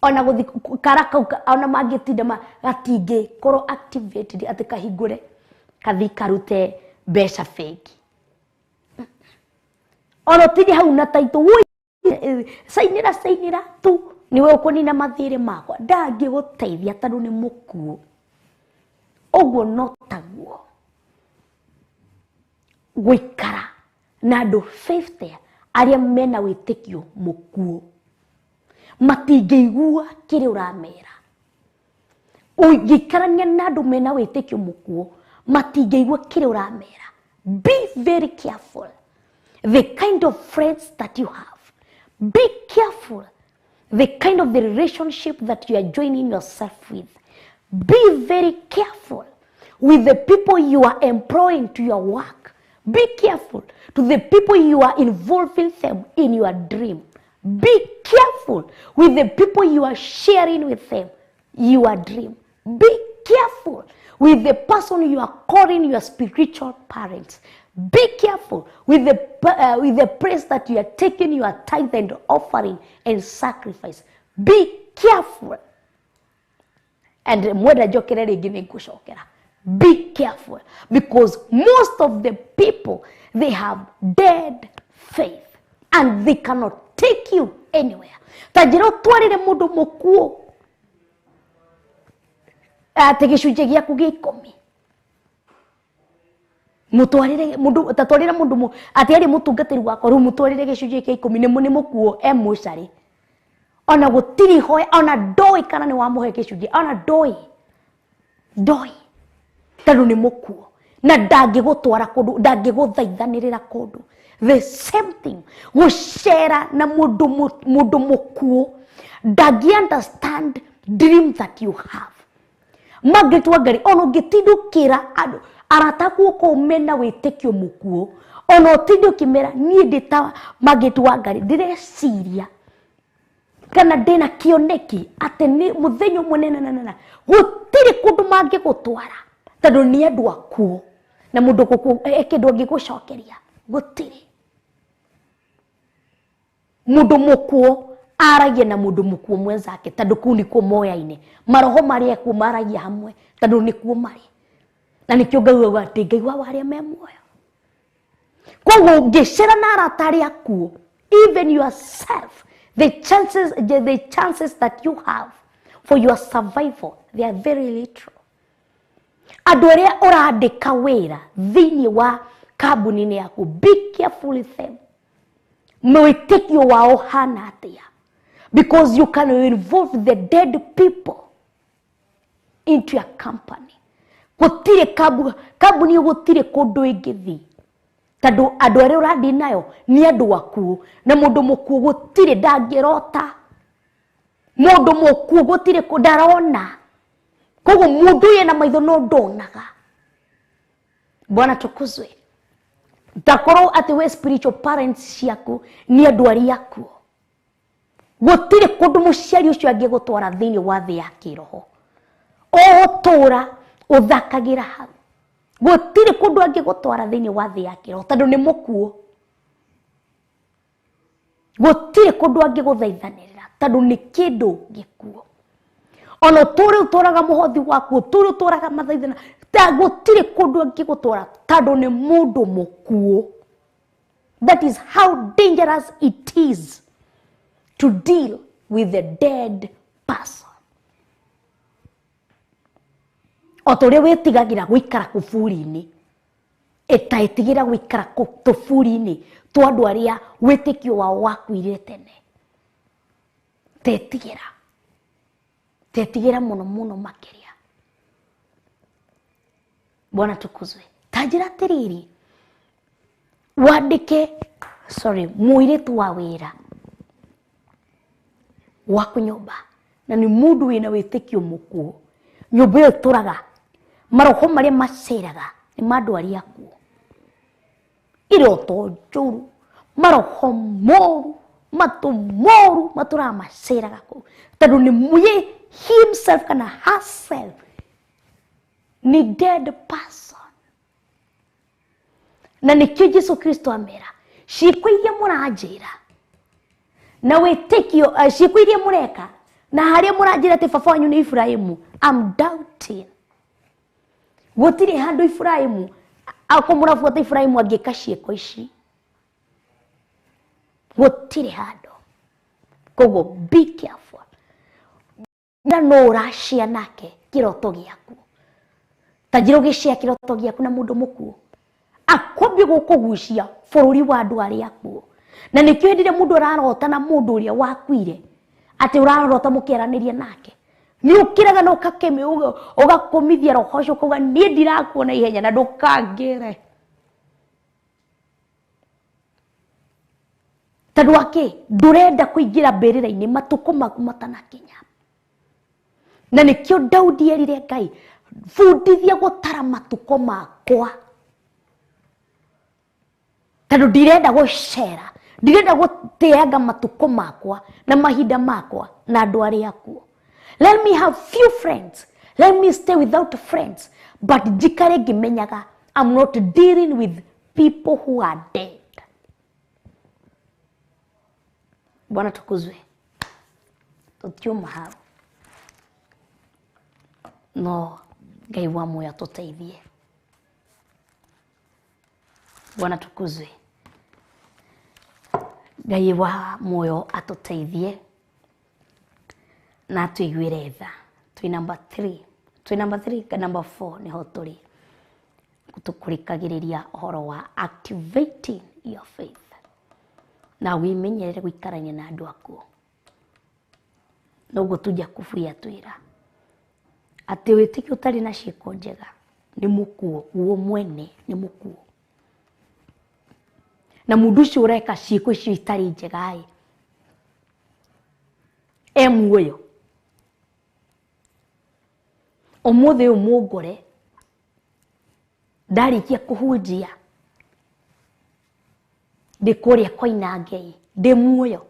Ona gũthi kara kau, ona mangĩtinda gatingĩkorwo activated atĩ kahingũre Kathi karute mbeca bengi. Ona ũtinde hau na taitũ, woi, cainĩra cainĩra tu niwe ũkũnina mathirĩ makwa, ndangĩgũteithia tondũ nĩ mũkuũ. Ũguo no taguo gũikara na andũ 50 arĩa mena wĩtĩkio mũkuũ, matingĩigua kĩrĩa ũramera. Ũngĩikarania na andũ mena wĩtĩkio mũkuũ, matingĩigua kĩrĩa ũramera. Be very careful the kind of friends that you have. Be careful the kind of the relationship that you are joining yourself with. Be very careful with the people you are employing to your work. Be careful to the people you are involving them in your dream. Be careful with the people you are sharing with them your dream. Be careful with the person you are calling your spiritual parents. Be careful with the place that you are taking your tithe and offering and sacrifice. Be careful. And mwenda njokere rĩngĩ nĩ ngũcokera. Be careful, because most of the people, they have dead faith and they cannot take you anywhere. Ta njĩra ũtwarĩre mũndũ mũkuũ atĩ gĩcunjĩ gĩaku gĩa ikũmi, mũtwarĩre mũndũ, tatwarĩre mũndũ atĩ arĩ mũtungatĩri wakwa, rĩu mũtwarĩre gĩcunjĩ kĩa ikũmi, nĩ mũkuũ e mũcarĩ, ona gũtirĩ ihoya, ona ndoĩ kana nĩ wamũhe gĩcunjĩ, ona ndoĩ tondũ nĩ mũkuũ na ndangĩgũtwara kũndũ, ndangĩgũthaithanĩrĩra kũndũ. The same thing gũcera na mũndũ mũkuũ, ndangĩ understand dream that you have. Margaret Wangari, ona ũngĩtinda ũkĩra andũ arata aku okorwo mena wĩtĩkio mũkuũ, ona ũtinde ũkĩmera niĩ ndĩ ta Margaret Wangari, ndĩreciria kana ndĩna kĩoneki atĩ nĩ mũthenya ũmwe nene, gũtirĩ kũndũ mangĩgũtwara tondũ nĩ andũ akuũ, na mũndũ mũkuũ he kĩndũ angĩgũcokeria, gũtirĩ. Mũndũ mũkuũ aragia na mũndũ mũkuũ mwenzake tondũ kũu nĩkuo moyaine, maroho marĩa kuo maragia hamwe tondũ nĩkuo marĩ, na nĩkĩo Ngai augaga atĩ Ngai wa arĩa me muoyo. Koguo ũngĩcera na arata arĩa akuũ, even yourself, the chances that you have for your survival, they are very little. Andũ arĩa ũrandĩka wĩra thĩinĩ wa kambuni-inĩ yaku, be careful with them. Mwĩtĩkio wao ũhana atĩa? Because you can involve the dead people into your company. Gũtirĩ kambuni gũtirĩ kũndũ ĩngĩthiĩ tondũ andũ arĩa ũrathiĩ nayo nĩ andũ akuũ, na mũndũ mũkuũ gũtirĩ ndangĩrota, mũndũ mũkuũ gũtirĩ ndarona. Koguo mũndũ ũyũ ena maitho no ndonaga. Bwana tukuzwe. Takorwo atĩ we spiritual parents ciaku nĩ andũ arĩa akuũ, gũtirĩ kũndũ mũciari ũcio angĩgũtwara thĩinĩ wa thĩ ya kĩroho, ũgũtũra ũthakagĩra hau. Gũtirĩ kũndũ angĩgũtwara thĩinĩ wa thĩ ya kĩroho tondũ nĩ mũkuũ. Gũtirĩ kũndũ angĩgũthaithanĩrĩra tondũ nĩ kĩndũ gĩkuũ. Ona ũtũre ũtwaraga mũhothi waku, ũtũre ũtwaraga mathaithana, gũtirĩ kũndũ angĩgũtwara tondũ nĩ mũndũ mũkuũ. That is how dangerous it is to deal with a dead person. O ta ũrĩa wĩtigagĩra gũikara kũburi-inĩ, ĩtaĩtigĩra gũikara tũburi-inĩ twa andũ arĩa wĩtĩkio wao wakuire tene. Tetigĩra, tetigĩra mũno mũno makĩria. Bwana tukuzwe. Ta njĩra atĩrĩrĩ, wandĩke, sorry, mũirĩtu wa wĩra waku nyũmba, na nĩ mũndũ wĩna wĩtĩkio mũkuũ, nyũmba ĩyo ĩtũraga maroho marĩa maceraga nĩ ma andũ arĩa akuũ, iroto njũru, maroho moru, matũ moru matũraga maceraga kũu, tondũ nĩ ye himself kana herself nĩ dead person. Na nĩkĩo Jesu Kristo amera, ciĩko iria mũranjĩra na wĩtĩkio, ciĩko iria mũreka na harĩa mũranjĩra atĩ baba wanyu nĩ Ibrahimu, I'm doubting. Gũtirĩ handũ Iburahĩmu akũmũrabuata Iburahĩmu angĩka ciĩko ici. Gũtirĩ handũ. Koguo be careful. Na no ũracia nake kĩroto gĩaku. Ta njĩra ũgĩcia kĩroto gĩaku na mũndũ mũkuũ. Akwambie gũkũgucia bũrũri wa andũ arĩa akuũ. Na nĩkĩo hĩndĩ ĩrĩa mũndũ ararota na mũndũ ũrĩa wakuire, atĩ ũrarota mũkĩaranĩria nake, nĩ ũkĩraga na ũgakũmithia roho ũcio ũkauga niĩ ndirakuona ihenya na ndũkangĩre. Tondũ wa kĩ? Ndũrenda kũingĩra mbĩrĩra-inĩ matukũ maku matanakinya. Na nĩkĩo Daudi erire Ngai, bundithia gũtara matukũ makwa. Tondũ ndirenda gũcera, ndirenda gũteanga matukũ makwa na mahinda makwa na andũ arĩa akuũ. Let me have few friends. Let me stay without friends. But njikare ngĩmenyaga I'm not dealing with people who are dead. Bwana tukuzwe. Tũtiuma hau. No Ngai wa muoyo atũteithie. Bwana tukuzwe. Ngai wa muoyo atũteithie na atũiguĩre tha. Twĩ number 3. Twĩ number 3 kana number 4 nĩho tũrĩ. Tũkũrĩkagĩrĩria ũhoro wa activating your faith. Na wĩmenyerere gũikarania na andũ akuũ. Noguo tu Jakubu yatwĩra atĩ wĩtĩkio ũtarĩ na ciĩko njega nĩ mũkuũ, guo mwene nĩ mũkuũ. Na mũndũ ũcio ũreka ciĩko icio itarĩ njega ĩ, e muoyo. Ũmũthĩ ũyũ mũngore ndarĩkia kũhunjia ndĩ kũrĩa Koinange ndĩ muoyo.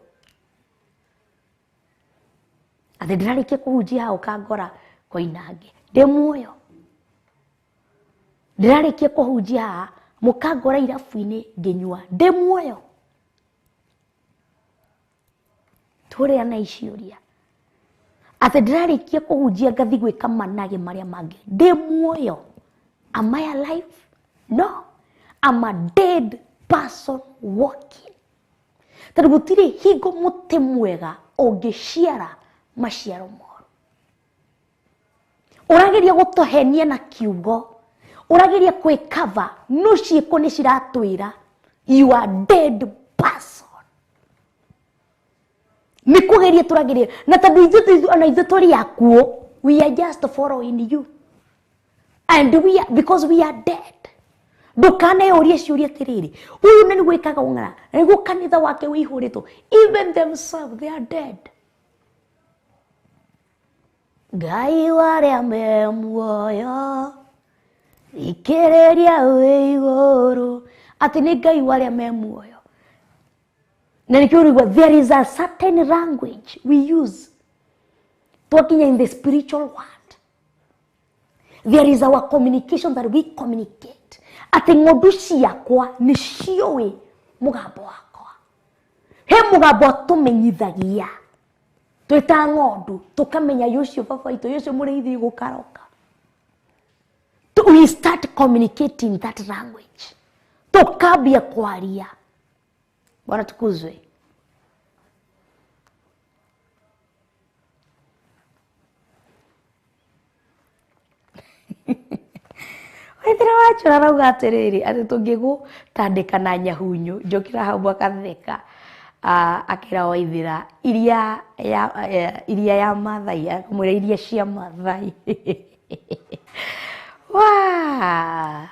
Atĩ ndĩrarĩkia kũhunjia hau ũkangora Koinange ndĩ muoyo. Ndĩrarĩkia kũhunjia haha mũkangora irabu-inĩ ngĩnyua ndĩ muoyo. Tũrĩa na iciũria. Atĩ ndĩrarĩkia kũhunjia ngathi gwĩka manage marĩa mangĩ ndĩ muoyo. Am I alive? No. I'm a dead person walking. Tondũ gũtirĩ hingo mũtĩ mwega ũngĩciara maciaro moru. Ũrageria gũtũhenia na kiugo, ũrageria kwĩkava, no ciĩko nĩ ciratwĩra you are dead person. Nĩ kũgeria tũrageria, na tondũ ithuĩ ona ithuĩ tũrĩ akuũ, we are just following you. And we are, because we are dead. Ndũkaneyũrie ciũria atĩrĩrĩ, ũyũ na nĩguo ĩkaga ũng'ara, na nĩguo kanitha wake wĩihũrĩtwo. Even themselves, they are dead. Ngai wa arĩa me muoyo, thikĩrĩria wĩ igũrũ. Atĩ nĩ Ngai wa arĩa me muoyo. Na nĩkĩo ũraigua, there is a certain language we use twakinya in the spiritual world. There is our communication that we communicate. Atĩ ng'ondu ciakwa nĩ ciũĩ mũgambo wakwa. He mũgambo atũmenyithagia twĩ ta ng'ondu, tũkamenya ũcio baba witũ, ũcio mũrĩithi gũkaroka. We start communicating that language. Tũkambia kwaria. Bwana tukuzwe. Waithĩra wachora arauga atĩrĩrĩ, atĩ tũngĩgũtandĩka na nyahunyu, njũkĩra hau akatheka. Akĩra Waithĩra iria ya Maathai, akamwĩra iria cia Maathai. Wa!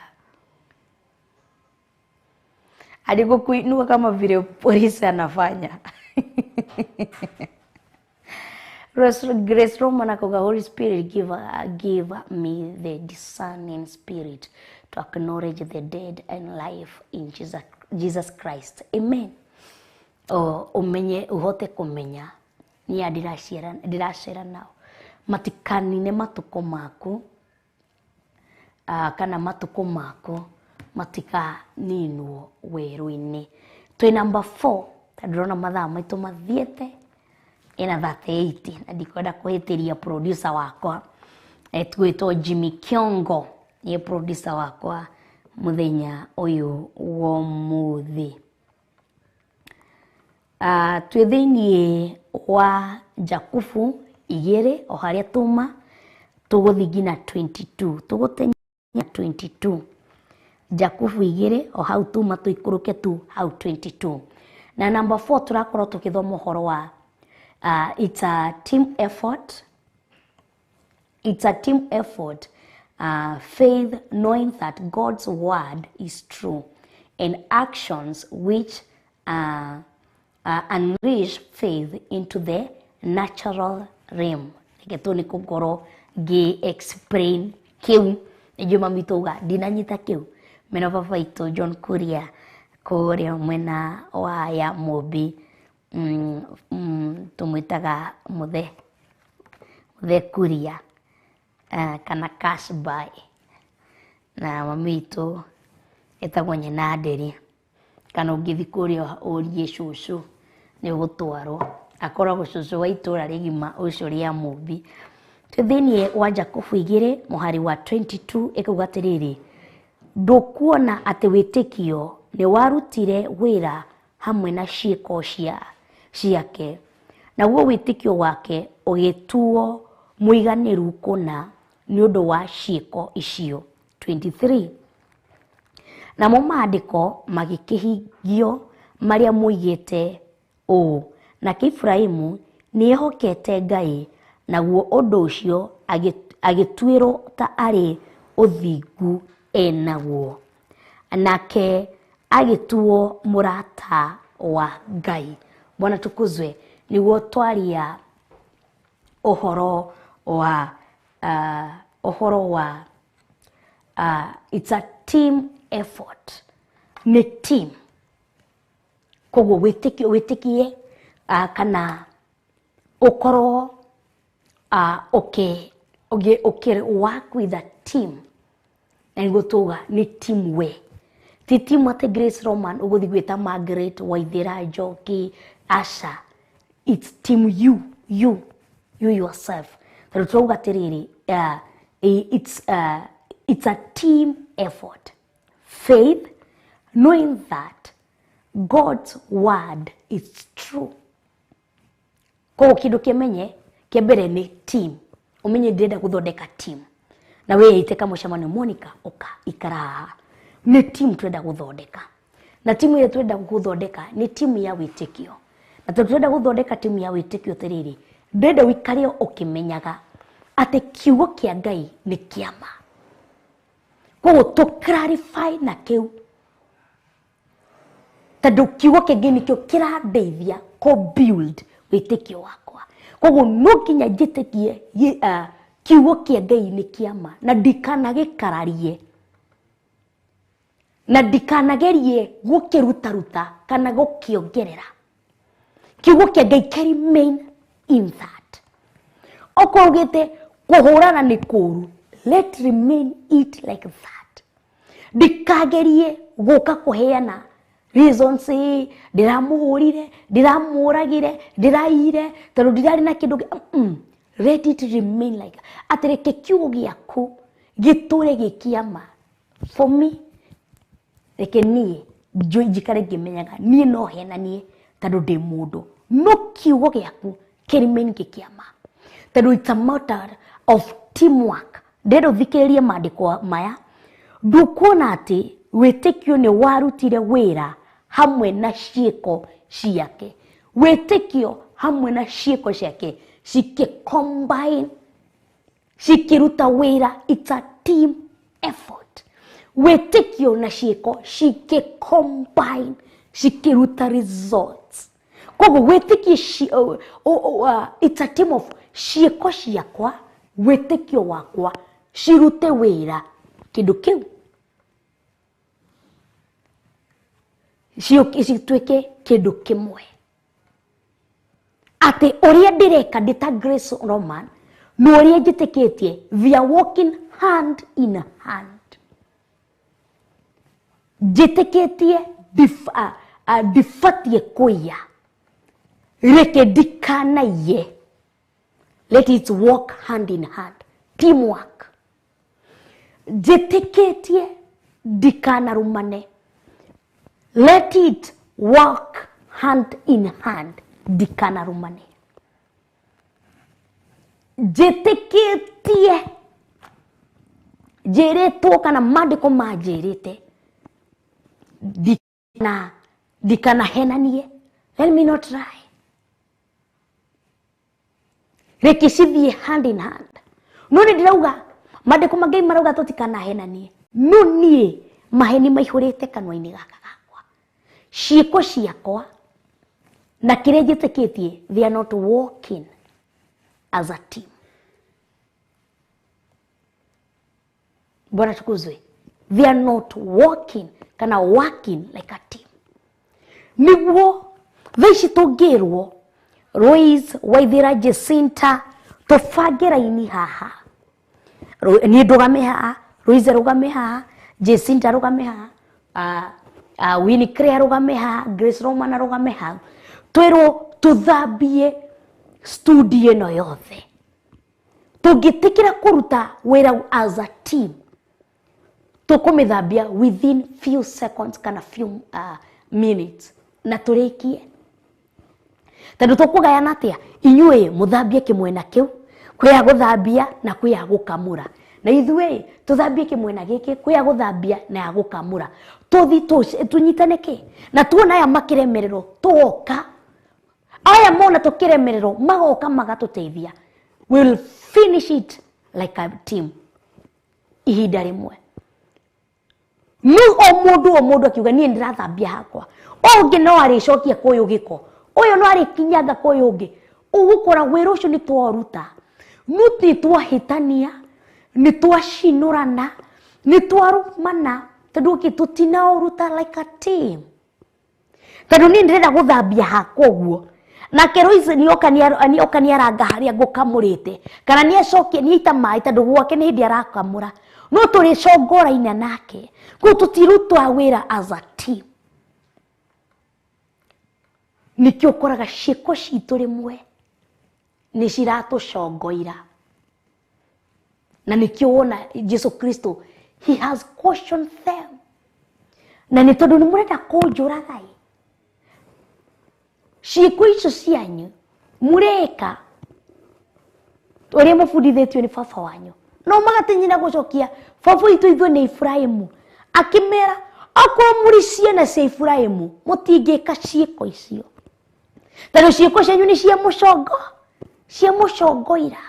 Alikuinua kama vile polisi anafanya. Grace Roman akauga, Holy Spirit, give me the discerning spirit to acknowledge the dead and life in Jesus Christ. Amen. Umenye, uhote kumenya ni a ndiracera nao. Matikanine matukũ maku, kana matukũ maku matikaninwo werũ-inĩ. Twĩ number 4, ta ndĩrona mathaa maitũ mathiĩte ina 38 na ndikwenda kũhĩtĩria producer wakwa etwĩtwo Jimmy Kiongo. Niye producer wakwa muthenya uyu wa muthi. Twĩ thĩiniĩ wa Jakubu 2 o harĩa tuma tũgũthiĩ nginya 22, tũgũtenya 22. Jakubu 2 o hau tuma tũikũrũke tu hau 22. Na number 4 tũrakorwo tũgĩthoma ũhoro wa it's a team effort. It's a team effort. Faith knowing that God's word is true and actions which unleash faith into the natural realm. Reke tu nĩ kũngorwo ngĩ explain kĩu nĩnjũĩ mami tauga ndinanyita kĩu mena baba witũ John Kuria kũrĩa mwena wa ya Mũmbi, tũmwĩtaga mũthe mũthe Kuria, kana cash buy, na mami witũ etagwo Nyina Nderi, kana ũngĩthiĩ kũrĩa ũrie cũcũ nĩ ũgũtwarwo, akoragwo cũcũ wa itũra rĩgima ũcio rĩa Mũmbi. Twĩ thĩiniĩ wa Jakubu 2 mũhari wa 22 ĩkauga atĩrĩrĩ, ndũkuona atĩ wĩtĩkio nĩ warutire wĩra hamwe na ciĩko ciake, naguo wĩtĩkio wake ũgĩtuo mũiganĩru kũna nĩ ũndũ wa ciĩko icio. 23 namo maandĩko magĩkĩhingio marĩa moigĩte ũũ, nake Iburahĩmu nĩehokete Ngai, naguo ũndũ ũcio agĩtuĩrwo ta arĩ ũthingu enaguo, nake agĩtuo mũrata wa Ngai. Bwana tukuzwe. Nĩguo twaria ũhoro wa ũhoro wa it's a team effort, nĩ team. Koguo wĩtĩkie wĩtĩkie kana ũkorwo ũkĩ work with a team, na nĩguo tuga nĩ team we, ti team atĩ Grace Roman ũgũthiĩ gwĩta Margaret Waithĩra Njoki, aca, it's team you, you you yourself. Tondũ turauga atĩrĩrĩ, it's a team effort. Faith knowing that God's word is true. Koguo kĩndũ kĩmenye kĩa mbere nĩ team, ũmenye ndĩrenda gũthondeka team, na wĩite kamũcemanio, Monica ũka ikara haha, nĩ team tũrenda gũthondeka, na timu ĩrĩa tũrenda gũthondeka nĩ timu ya wĩtĩkio, na tondũ tũrenda gũthondeka timu ya wĩtĩkio atĩrĩrĩ, ndĩrenda ũikare ũkĩmenyaga atĩ kiugo kĩa Ngai nĩ kĩama. Koguo tũ clarify na kĩu, tondũ kiugo kĩa Ngai nĩkĩo kĩrandeithia kũ build wĩtĩkio wakwa. Koguo no nginya njĩtĩkie kiugo kĩa Ngai nĩ kĩama, na ndikanagĩkararie, na ndikanagerie gũkĩrutaruta kana gũkĩongerera. Kiugo kĩa Ngai can remain in that. Okorwo ugĩte kũhũrana nĩ kũũru, let remain it like that. Ndikagerie gũka kũheana reasons, ndĩramũhũrire, ndĩramũragire, ndĩraiyire tondũ ndirarĩ na kĩndũ. Let it remain like atĩ reke kiugo gĩaku gĩtũre gĩ kĩama. For me, reke niĩ njikare ngĩmenyaga niĩ no henanie tondũ ndĩ mũndũ, no kiugo gĩaku kĩ remain gĩ kĩama, tondũ it's a matter of teamwork. Ndĩrenda ũthikĩrĩrie maandĩko maya, ndũkuona atĩ wĩtĩkio nĩ warutire wĩra hamwe na ciĩko ciake, wĩtĩkio hamwe na ciĩko ciake cikĩ combine, cikĩruta wĩra. It's a team effort. Wĩtĩkio na ciĩko cikĩ combine, cikĩruta results. Koguo wĩtĩkio it's a team of ciĩko ciakwa, wĩtĩkio wakwa cirute wĩra kĩndũ kĩu cituĩke kĩndũ kĩmwe, atĩ ũrĩa ndĩreka ndĩ ta Grace Roman na ũrĩa njĩtĩkĩtie, we are walking hand in hand. Njĩtĩkĩtie ndibatiĩ kũiya, reke ndikanaiye, let it walk hand in hand, teamwork. Njĩtĩkĩtie ndikanarumane. Let it work hand in hand, ndikanarumane. Njĩtĩkĩtie njĩrĩtwo kana maandĩko manjĩrĩte ndikanahenanie. Let me not lie. Reke cithiĩ hand in hand. No nĩ ndĩrauga maandĩko ma Ngai marauga tũtikanahenanie, no niĩ maheni maihũrĩte kanua-inĩ gaka gakwa. Ciĩko ciakwa na kĩrĩa njĩtĩkĩtie, they are not working as a team. Bwana tukuzwe. They are not working kana working like a team. Niguo thaa ici tũngĩrwo Royce Waithera Jacinta tũbange raini haha, niĩ ndũgame haha, Royce arũgame haha, Jacinta arũgame haha, Winnie Clare arũgame haha, Grace Roman arũgame haha, twĩrwo tũthambie studio ĩno yothe. Tũngĩtĩkĩra kũruta wĩra as a team, tũkũmĩthambia within few seconds kana few minutes na tũrĩkie. Tondũ tũkũgayana atĩa? Inyuĩ mũthambie kĩmwena kĩu, kwĩ ya gũthambia na kwĩ ya gũkamũra, na ithuĩ tũthambie kĩmwena gĩkĩ, kwĩ ya gũthambia na ya gũkamũra. Tũthi tũnyitane kĩ na tuona aya makĩremererwo, tũgoka aya mona tũkĩremererwo magoka magatũteithia. We will finish it like a team ihinda rĩmwe. No o mũndũ akiuga niĩ ndĩrathambia hakwa, ũyũ ũngĩ no arĩcokia kũyũ gĩko, ũyũ no arĩkinyanga kũyũ ũngĩ. Ũgũkora wĩra ũcio nĩ twaruta, no nĩ twahĩtania, nĩ twacinũrana, nĩ twarumana, tondũ kĩ tũtinaũruta like a team. Tondũ niĩ ndĩrenda gũthambia hakwa ũguo, nake Royce nĩoka nĩaranga harĩa ngũkamũrĩte, kana nĩacokia nĩaita maĩ, tondũ gwake nĩ hĩndĩ arakamũra, no tũrĩcongoraina nake. Koguo tũtirutaga wĩra as a team. Nĩkĩo ũkoraga ciĩko citũ rĩmwe nĩ ciratũcongoira. Na nĩkĩo wona Jesu Kristo, he has cautioned them. Na nĩ tondũ nĩ mũrenda kũnjũraga ĩ. Ciĩko icio cianyu mũreka ũrĩa mũbundithĩtio nĩ baba wanyu, no magatinyina gũcokia baba witũ ithuĩ nĩ Iburahĩmu. Akĩmera akorwo mũrĩ ciana cia Iburahĩmu mũtingĩka ciĩko icio, tondũ ciĩko cianyu nĩ cia mũcongo, cia mũcongoira.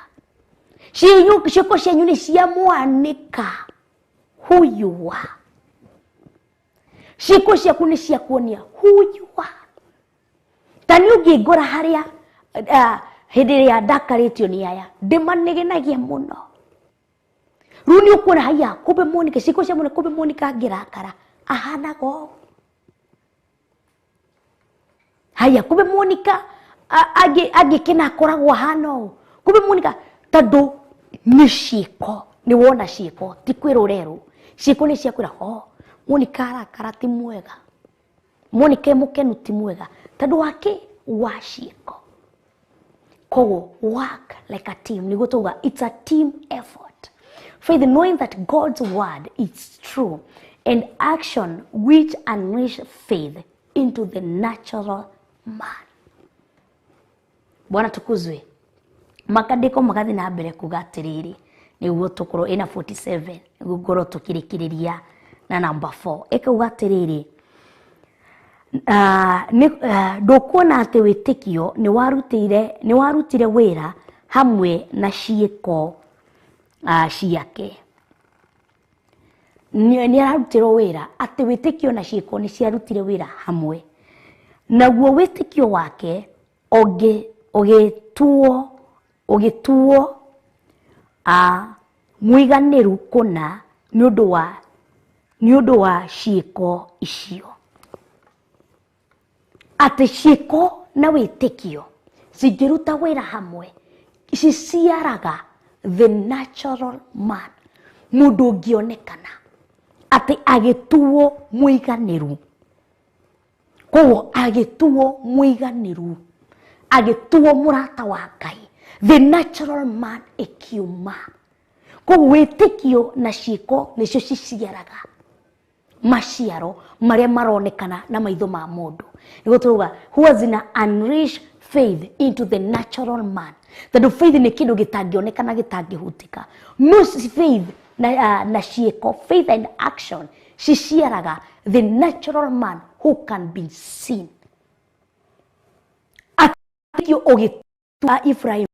Ciĩko cianyu nĩ cia mwanĩka who you are. Ciĩko ciaku nĩ cia kuonia who you are. Ta niĩ ũngĩngora harĩa hĩndĩ ĩrĩa ndakarĩtio nĩ aya, ndĩmanegenagia mũno. Rĩu nĩ ũkuona haiya kumbe Monica, ciĩko cia Monica, kumbe Monica angĩrakara ahanaga ũũ. Haiya kumbe Monica angĩkena akoragwo ahana ũũ. Kumbe Monica, tondũ nĩ ciĩko, nĩ wona ciĩko, ti kwĩrwo ũrerwo. Ciĩko nĩ cia kwĩra, oh, Monica arakara ti mwega, Monica e mũkenu ti mwega, tondũ wake wa ciĩko. Koguo work like a team, nĩguo tauga it's a team effort. Faith knowing that God's word is true and action which unleash faith into the natural man. Bwana tukuzwe. Makandĩko magathiĩ na mbere kuga atĩrĩrĩ, nĩguo tũkorwo ĩna 47, nĩguo ngorwo tũkĩrĩkĩrĩria na number 4. Ĩkauga atĩrĩrĩ, ndũkuona atĩ wĩtĩkio nĩ warutire wĩra hamwe na ciĩko ciake. Nĩ ararutirwo wĩra atĩ wĩtĩkio na ciĩko nĩ ciarutire wĩra hamwe, naguo wĩtĩkio wake ũgĩtuo mũiganĩru kũna nĩ ũndũ wa ciĩko icio. Atĩ ciĩko na wĩtĩkio cingĩruta wĩra hamwe ciciaraga the natural man, mũndũ ũngĩonekana atĩ agĩtuo mũiganĩru. Koguo agĩtuo mũiganĩru, agĩtuo mũrata wa Ngai, the natural man ĩkiuma. Koguo wĩtĩkio na ciĩko nĩcio ciciaraga maciaro marĩa maronekana na maitho ma mũndũ. Nĩguo tũrauga huwa zina unleash faith into the natural man, tondũ faith nĩ kĩndũ gĩtangĩonekana gĩtangĩhutĩka, no faith na ciĩko, faith and action ciciaraga the natural man who can be seen. Wĩtĩkio ũgĩtua Ibrahim,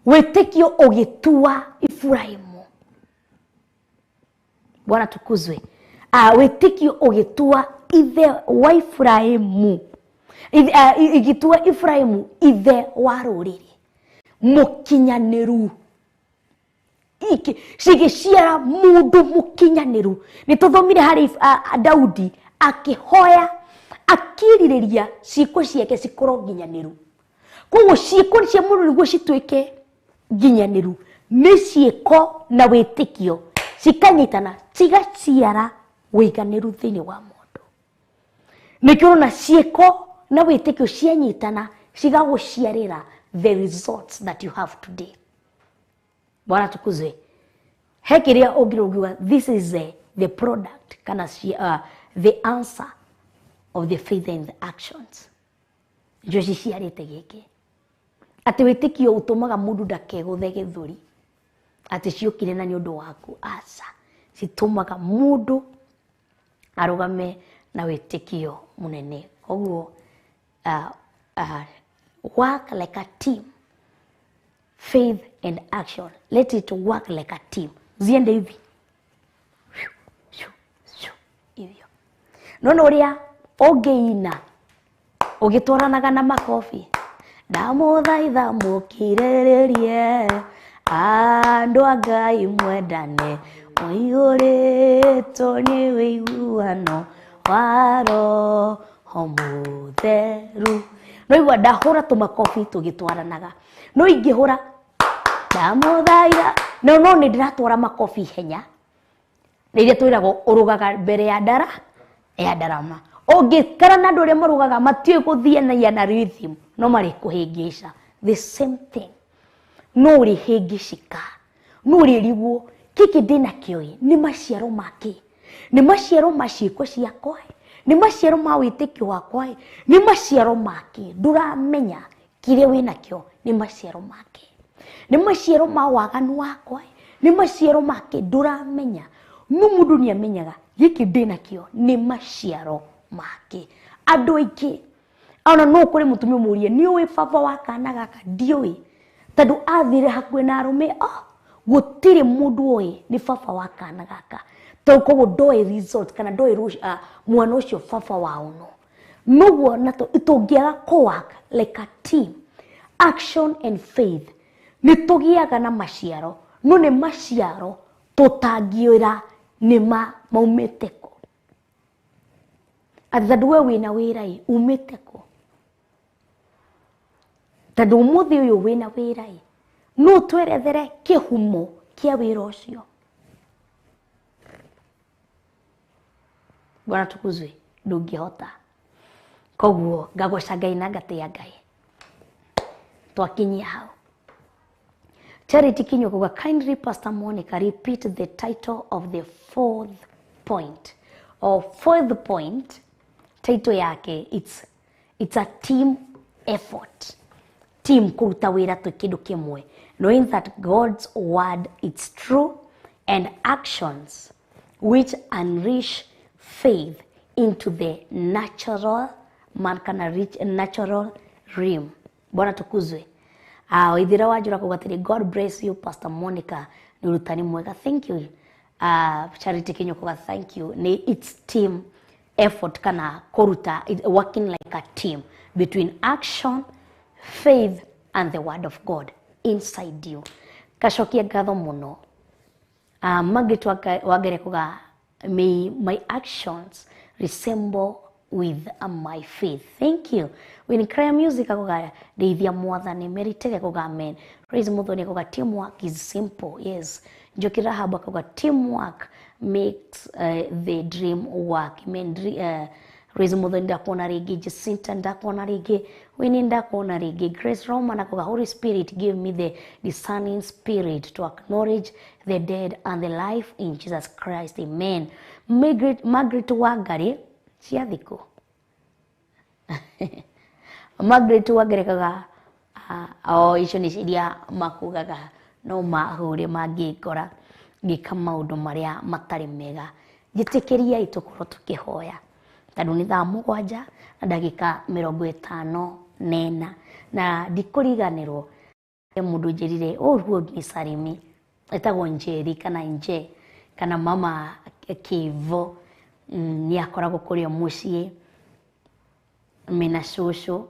wĩtĩkio ũgĩtua Ibrahimu, Bwana tukuzwe. Wĩtĩkio ũgĩtua ithe wa Ibrahimu, ĩgĩtua Ibrahimu ithe wa rũrĩrĩ mũkinyanĩru, cigĩciara mũndũ mũkinyanĩru. Nĩ tũthomire harĩ Daudi akĩhoya akĩrirĩria ciĩko ciake cikorwo nginyanĩru. Koguo ciĩko cia mũndũ nĩguo cituĩke nginyanĩru nĩ ciĩko na wĩtĩkio cikanyitana cigaciara wĩiganĩru thĩinĩ wa mũndũ. Nĩkĩo ũrona ciĩko na wĩtĩkio cianyitana cigagũciarĩra the results that you have today. Bwana tukuzwe. He kĩrĩa ũngĩrũgiwa, this is the product kana the answer of the faith and the actions. Njo ciciarĩte gĩkĩ atĩ wĩtĩkio ũtũmaga mũndũ ndakegũthe gĩthũri atĩ ciũkire na nĩ ũndũ waku, aca, citũmaga mũndũ arũgame na wĩtĩkio mũnene. Koguo work like a team, faith and action, let it work like a team, ziende hivi hivyo. Nona ũrĩa ũngĩina ũgĩtwaranaga na makobi, ndamũthaitha mũkirĩrĩrie andũ a Ngai mwendane mũiyũrĩtwo nĩ wĩiguano wa Roho Mũtheru. No igua ndahũra tũmakobi tũgĩtwaranaga, no ingĩhũra ndamũthaitha no nĩ ndĩratwara makobi ihenya, nĩ iria twĩragwo ũrũgaga mbere ya ndara ya ndarama. Ũngĩkara na andũ arĩa marũgaga matiũĩ gũthianagia na rhythm, no marĩkũhĩngĩca. The same thing, no ũrĩhĩngĩcika, no ũrĩrigwo kĩkĩ ndĩnakĩo ĩ nĩ maciaro makĩ, nĩ maciaro ma ciĩko ciakwa ĩ, nĩ maciaro ma wĩtĩkio wakwa ĩ, nĩ maciaro makĩ. Ndũramenya kĩrĩa wĩnakĩo nĩ maciaro make, nĩ maciaro ma waganu wakwa ĩ, nĩ maciaro make, ndũramenya. No mũndũ nĩ amenyaga gĩkĩ ndĩnakĩo nĩ maciaro make. Andũ aingĩ ona no kũrĩ mũtumia ũmũrie nĩ ũĩ baba wa kana gaka, ndiũĩ, tondũ athire hakuhĩ na arũme, gũtirĩ mũndũ ũĩ nĩ baba wa kana gaka, tondũ koguo ndoĩ result kana ndoĩ mwana ũcio baba wao. No noguo na tũngĩaga kũ work like a team, action and faith, nĩ tũgĩaga na maciaro, no nĩ maciaro tũtangĩũra nĩ maumĩte kũ. Atĩ tondũ we wĩna wĩra ĩ, umĩte kũ? Tondũ ũmũthĩ ũyũ wĩna wĩra ĩ, no twerethere kĩhumo kĩa wĩra ũcio. Bwana tukuzwe, ndũngĩhota. Koguo ngagoca Ngai na ngatĩa Ngai. Twakinyia hau. Charity Kinyua kuga, kindly Pastor Monica repeat the title of the fourth point. Or fourth point, title yake, it's a team effort. Team kuruta wĩra twĩ kĩndũ kĩmwe, knowing that God's word is true and actions which unleash faith into the natural man kana reach natural realm. Bwana tukuzwe. Ithira wa njura kuga atĩrĩ, God bless you Pastor Monica, nĩ ũrutani mwega, thank you. Charity Kinyua kuga thank you. Nĩ it's team effort kana kũruta, working like a team between action, faith and the word of God inside you. Kacokia ngatho mũno. Margaret Wangere kuga, may my actions resemble with my faith. Thank you. When cry music akuga ndeithia mwathani, Mary Tege kuga amen. Praise Muthoni kuga teamwork is simple. Yes. Njoki Rahab akuga teamwork makes the dream work. Amen. Rose Muthoni ndakuona rĩngĩ, Jacinta ndakuona rĩngĩ, Winnie ndakuona rĩngĩ, Grace Roma nakuga Holy Spirit give me the discerning spirit to acknowledge the dead and the life in Jesus Christ, amen. Margaret Wangari cia thikũ Margaret Wangari kaga o icio nĩ iria makugaga no mahũre mangĩngora ngĩka maũndũ marĩa matarĩ mega. Njĩtĩkĩriai tũkorwo tũkĩhoya tondũ nĩ thaa 7 na ndagĩka 54 na ndikũriganĩrwo mũndũ njĩrire ũruo nĩ Sarimi etagwo Njeri kana Nje kana mama Kĩvo, nĩ akoragwo kũrĩa mũciĩ mena cũcũ,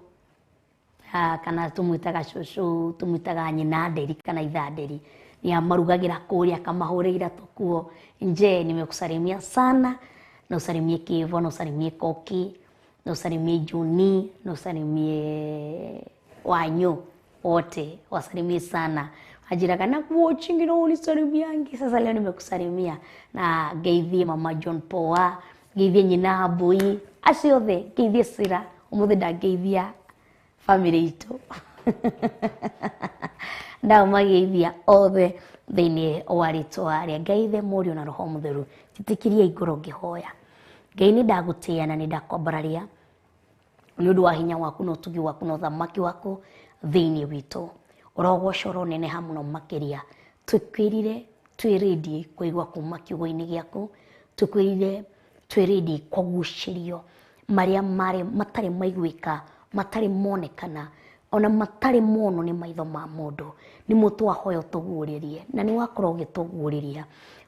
kana tũmwĩtaga cũcũ, tũmwĩtaga nyina nderi kana itha nderi, nĩ amarugagĩra kũrĩa akamahũrĩra tũkuo. Nje, nimekusalimia sana na usalimie Kĩvo na usalimie Koki na usalimie Juni na usalimie Wanyu wote wasalimie sana. Ajiraga na watching na unisalimiangi. Sasa leo nimekusalimia na ngeithie mama John Poa, ngeithie nyina Abui, acio othe ngeithie Sira, umuthi ndangeithia family itu ndamageithia othe thiini wa ritwa ria Ngai Ithe, Mũriũ na Roho Mũtheru. Njĩtĩkĩria ngoro ngĩhoya. Ngai nĩ ndagũtĩĩa na nĩ ndakwambararia nĩ ũndũ wa hinya waku na ũtugi waku na ũthamaki waku thĩinĩ witũ. Ũrogocwo ũroneneha mũno makĩria. Tũkwĩrire twĩ ready kũigua kuma kiugo-inĩ gĩaku, tũkwĩrire twĩ ready kũgucĩrio marĩa marĩ matarĩ maiguĩka, matarĩ monekana, ona matarĩ monwo nĩ maitho ma mũndũ. Nĩmo twahoya ũtũguũrĩrie na nĩ wakorwo ũgĩtũguũrĩria.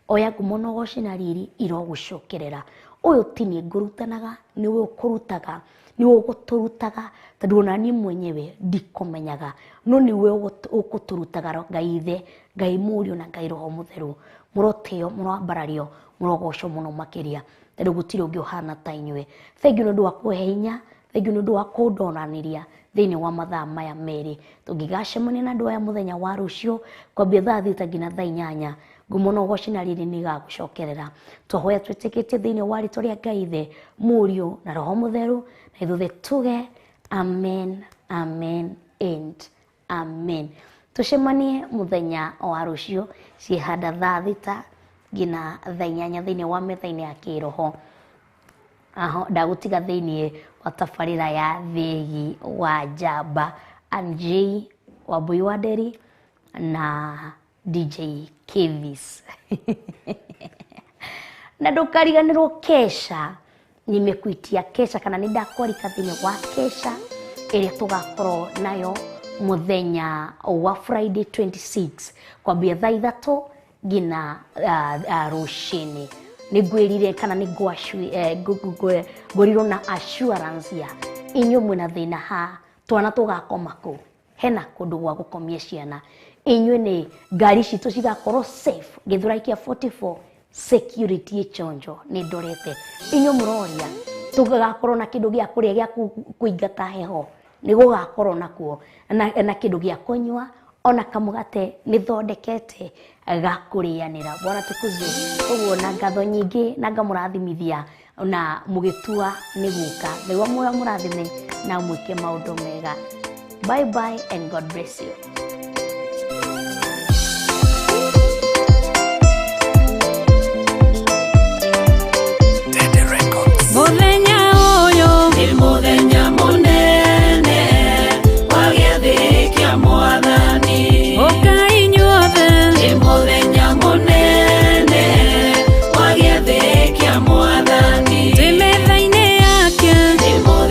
Oya ngumo na ũgoci na riri irogũcokerera. Ũyũ ti niĩ ngũrutanaga, nĩwe ũkũrutaga, nĩwe ũgũtũrutaga, tondũ ona niĩ mwenyewe ndikũmenyaga, no nĩwe ũgũtũrutaga. Ngai Ithe, Ngai Mũriũ na Ngai Roho Mũtheru, mũrotĩo, mũroambarario, mũrogocwo mũno makĩria, tondũ gũtirĩ ũngĩ ũhana ta inyuĩ. Thengiũ nĩ ũndũ wa kũhe hinya, thengiũ nĩ ũndũ wa kũndonanĩria thĩinĩ wa mathaa maya merĩ. Tũngĩgacemania na andũ aya mũthenya wa rũciũ kwambia thaa 6 nginya thaa 8, ngumo na ũgoci na riri nĩ igagũcokerera. Twahoya twĩtĩkĩtie thĩinĩ wa rĩtwa rĩa Ngai Ithe, Mũriũ na Roho Mũtheru, na ithuothe tuge amen, amen and amen. Tũcemanie mũthenya wa rũciũ ciĩhanda thaa 6 nginya thaa 8 thĩinĩ wa metha-inĩ ya kĩroho. Aho ndagũtiga thĩinĩ wa tabarĩra ya Thĩgi wa Njamba, Anjei Wambui wa Nderi na DJ Kevis. Na ndũkariganĩrwo kesha, nimekuitia kesha kana nĩ ndakwarika thĩinĩ wa kesha ĩrĩa tũgakorwo nayo mũthenya wa Friday 26 kwambia thaa 3 nginya rũcinĩ. Nĩ ngwĩrire kana nĩ ngũrirwo na assurance ya inyuĩ mwĩna thĩna ha twana tũgakoma kũ, hena kũndũ gwa gũkomia ciana. Inyuĩ nĩ ngari citũ cigakorwo safe, Gĩthũrai kĩa 44 security ĩchonjo nĩ ndorete. Inyuĩ mũroria tũgakorwo na kĩndũ gĩa kũrĩa gĩa kũingata heho, nĩ gũgakorwo nakuo na kĩndũ gĩa kũnyua, ona kamũgate nĩ thondekete ga kũrĩanĩra. Bwana tukuzwe. Ũguo na ngatho nyingĩ na ngamũrathimithia na mũgĩtua nĩ gũka. Ngai wa muoyo amũrathime na mwĩke maũndũ mega. Bye bye and God bless you.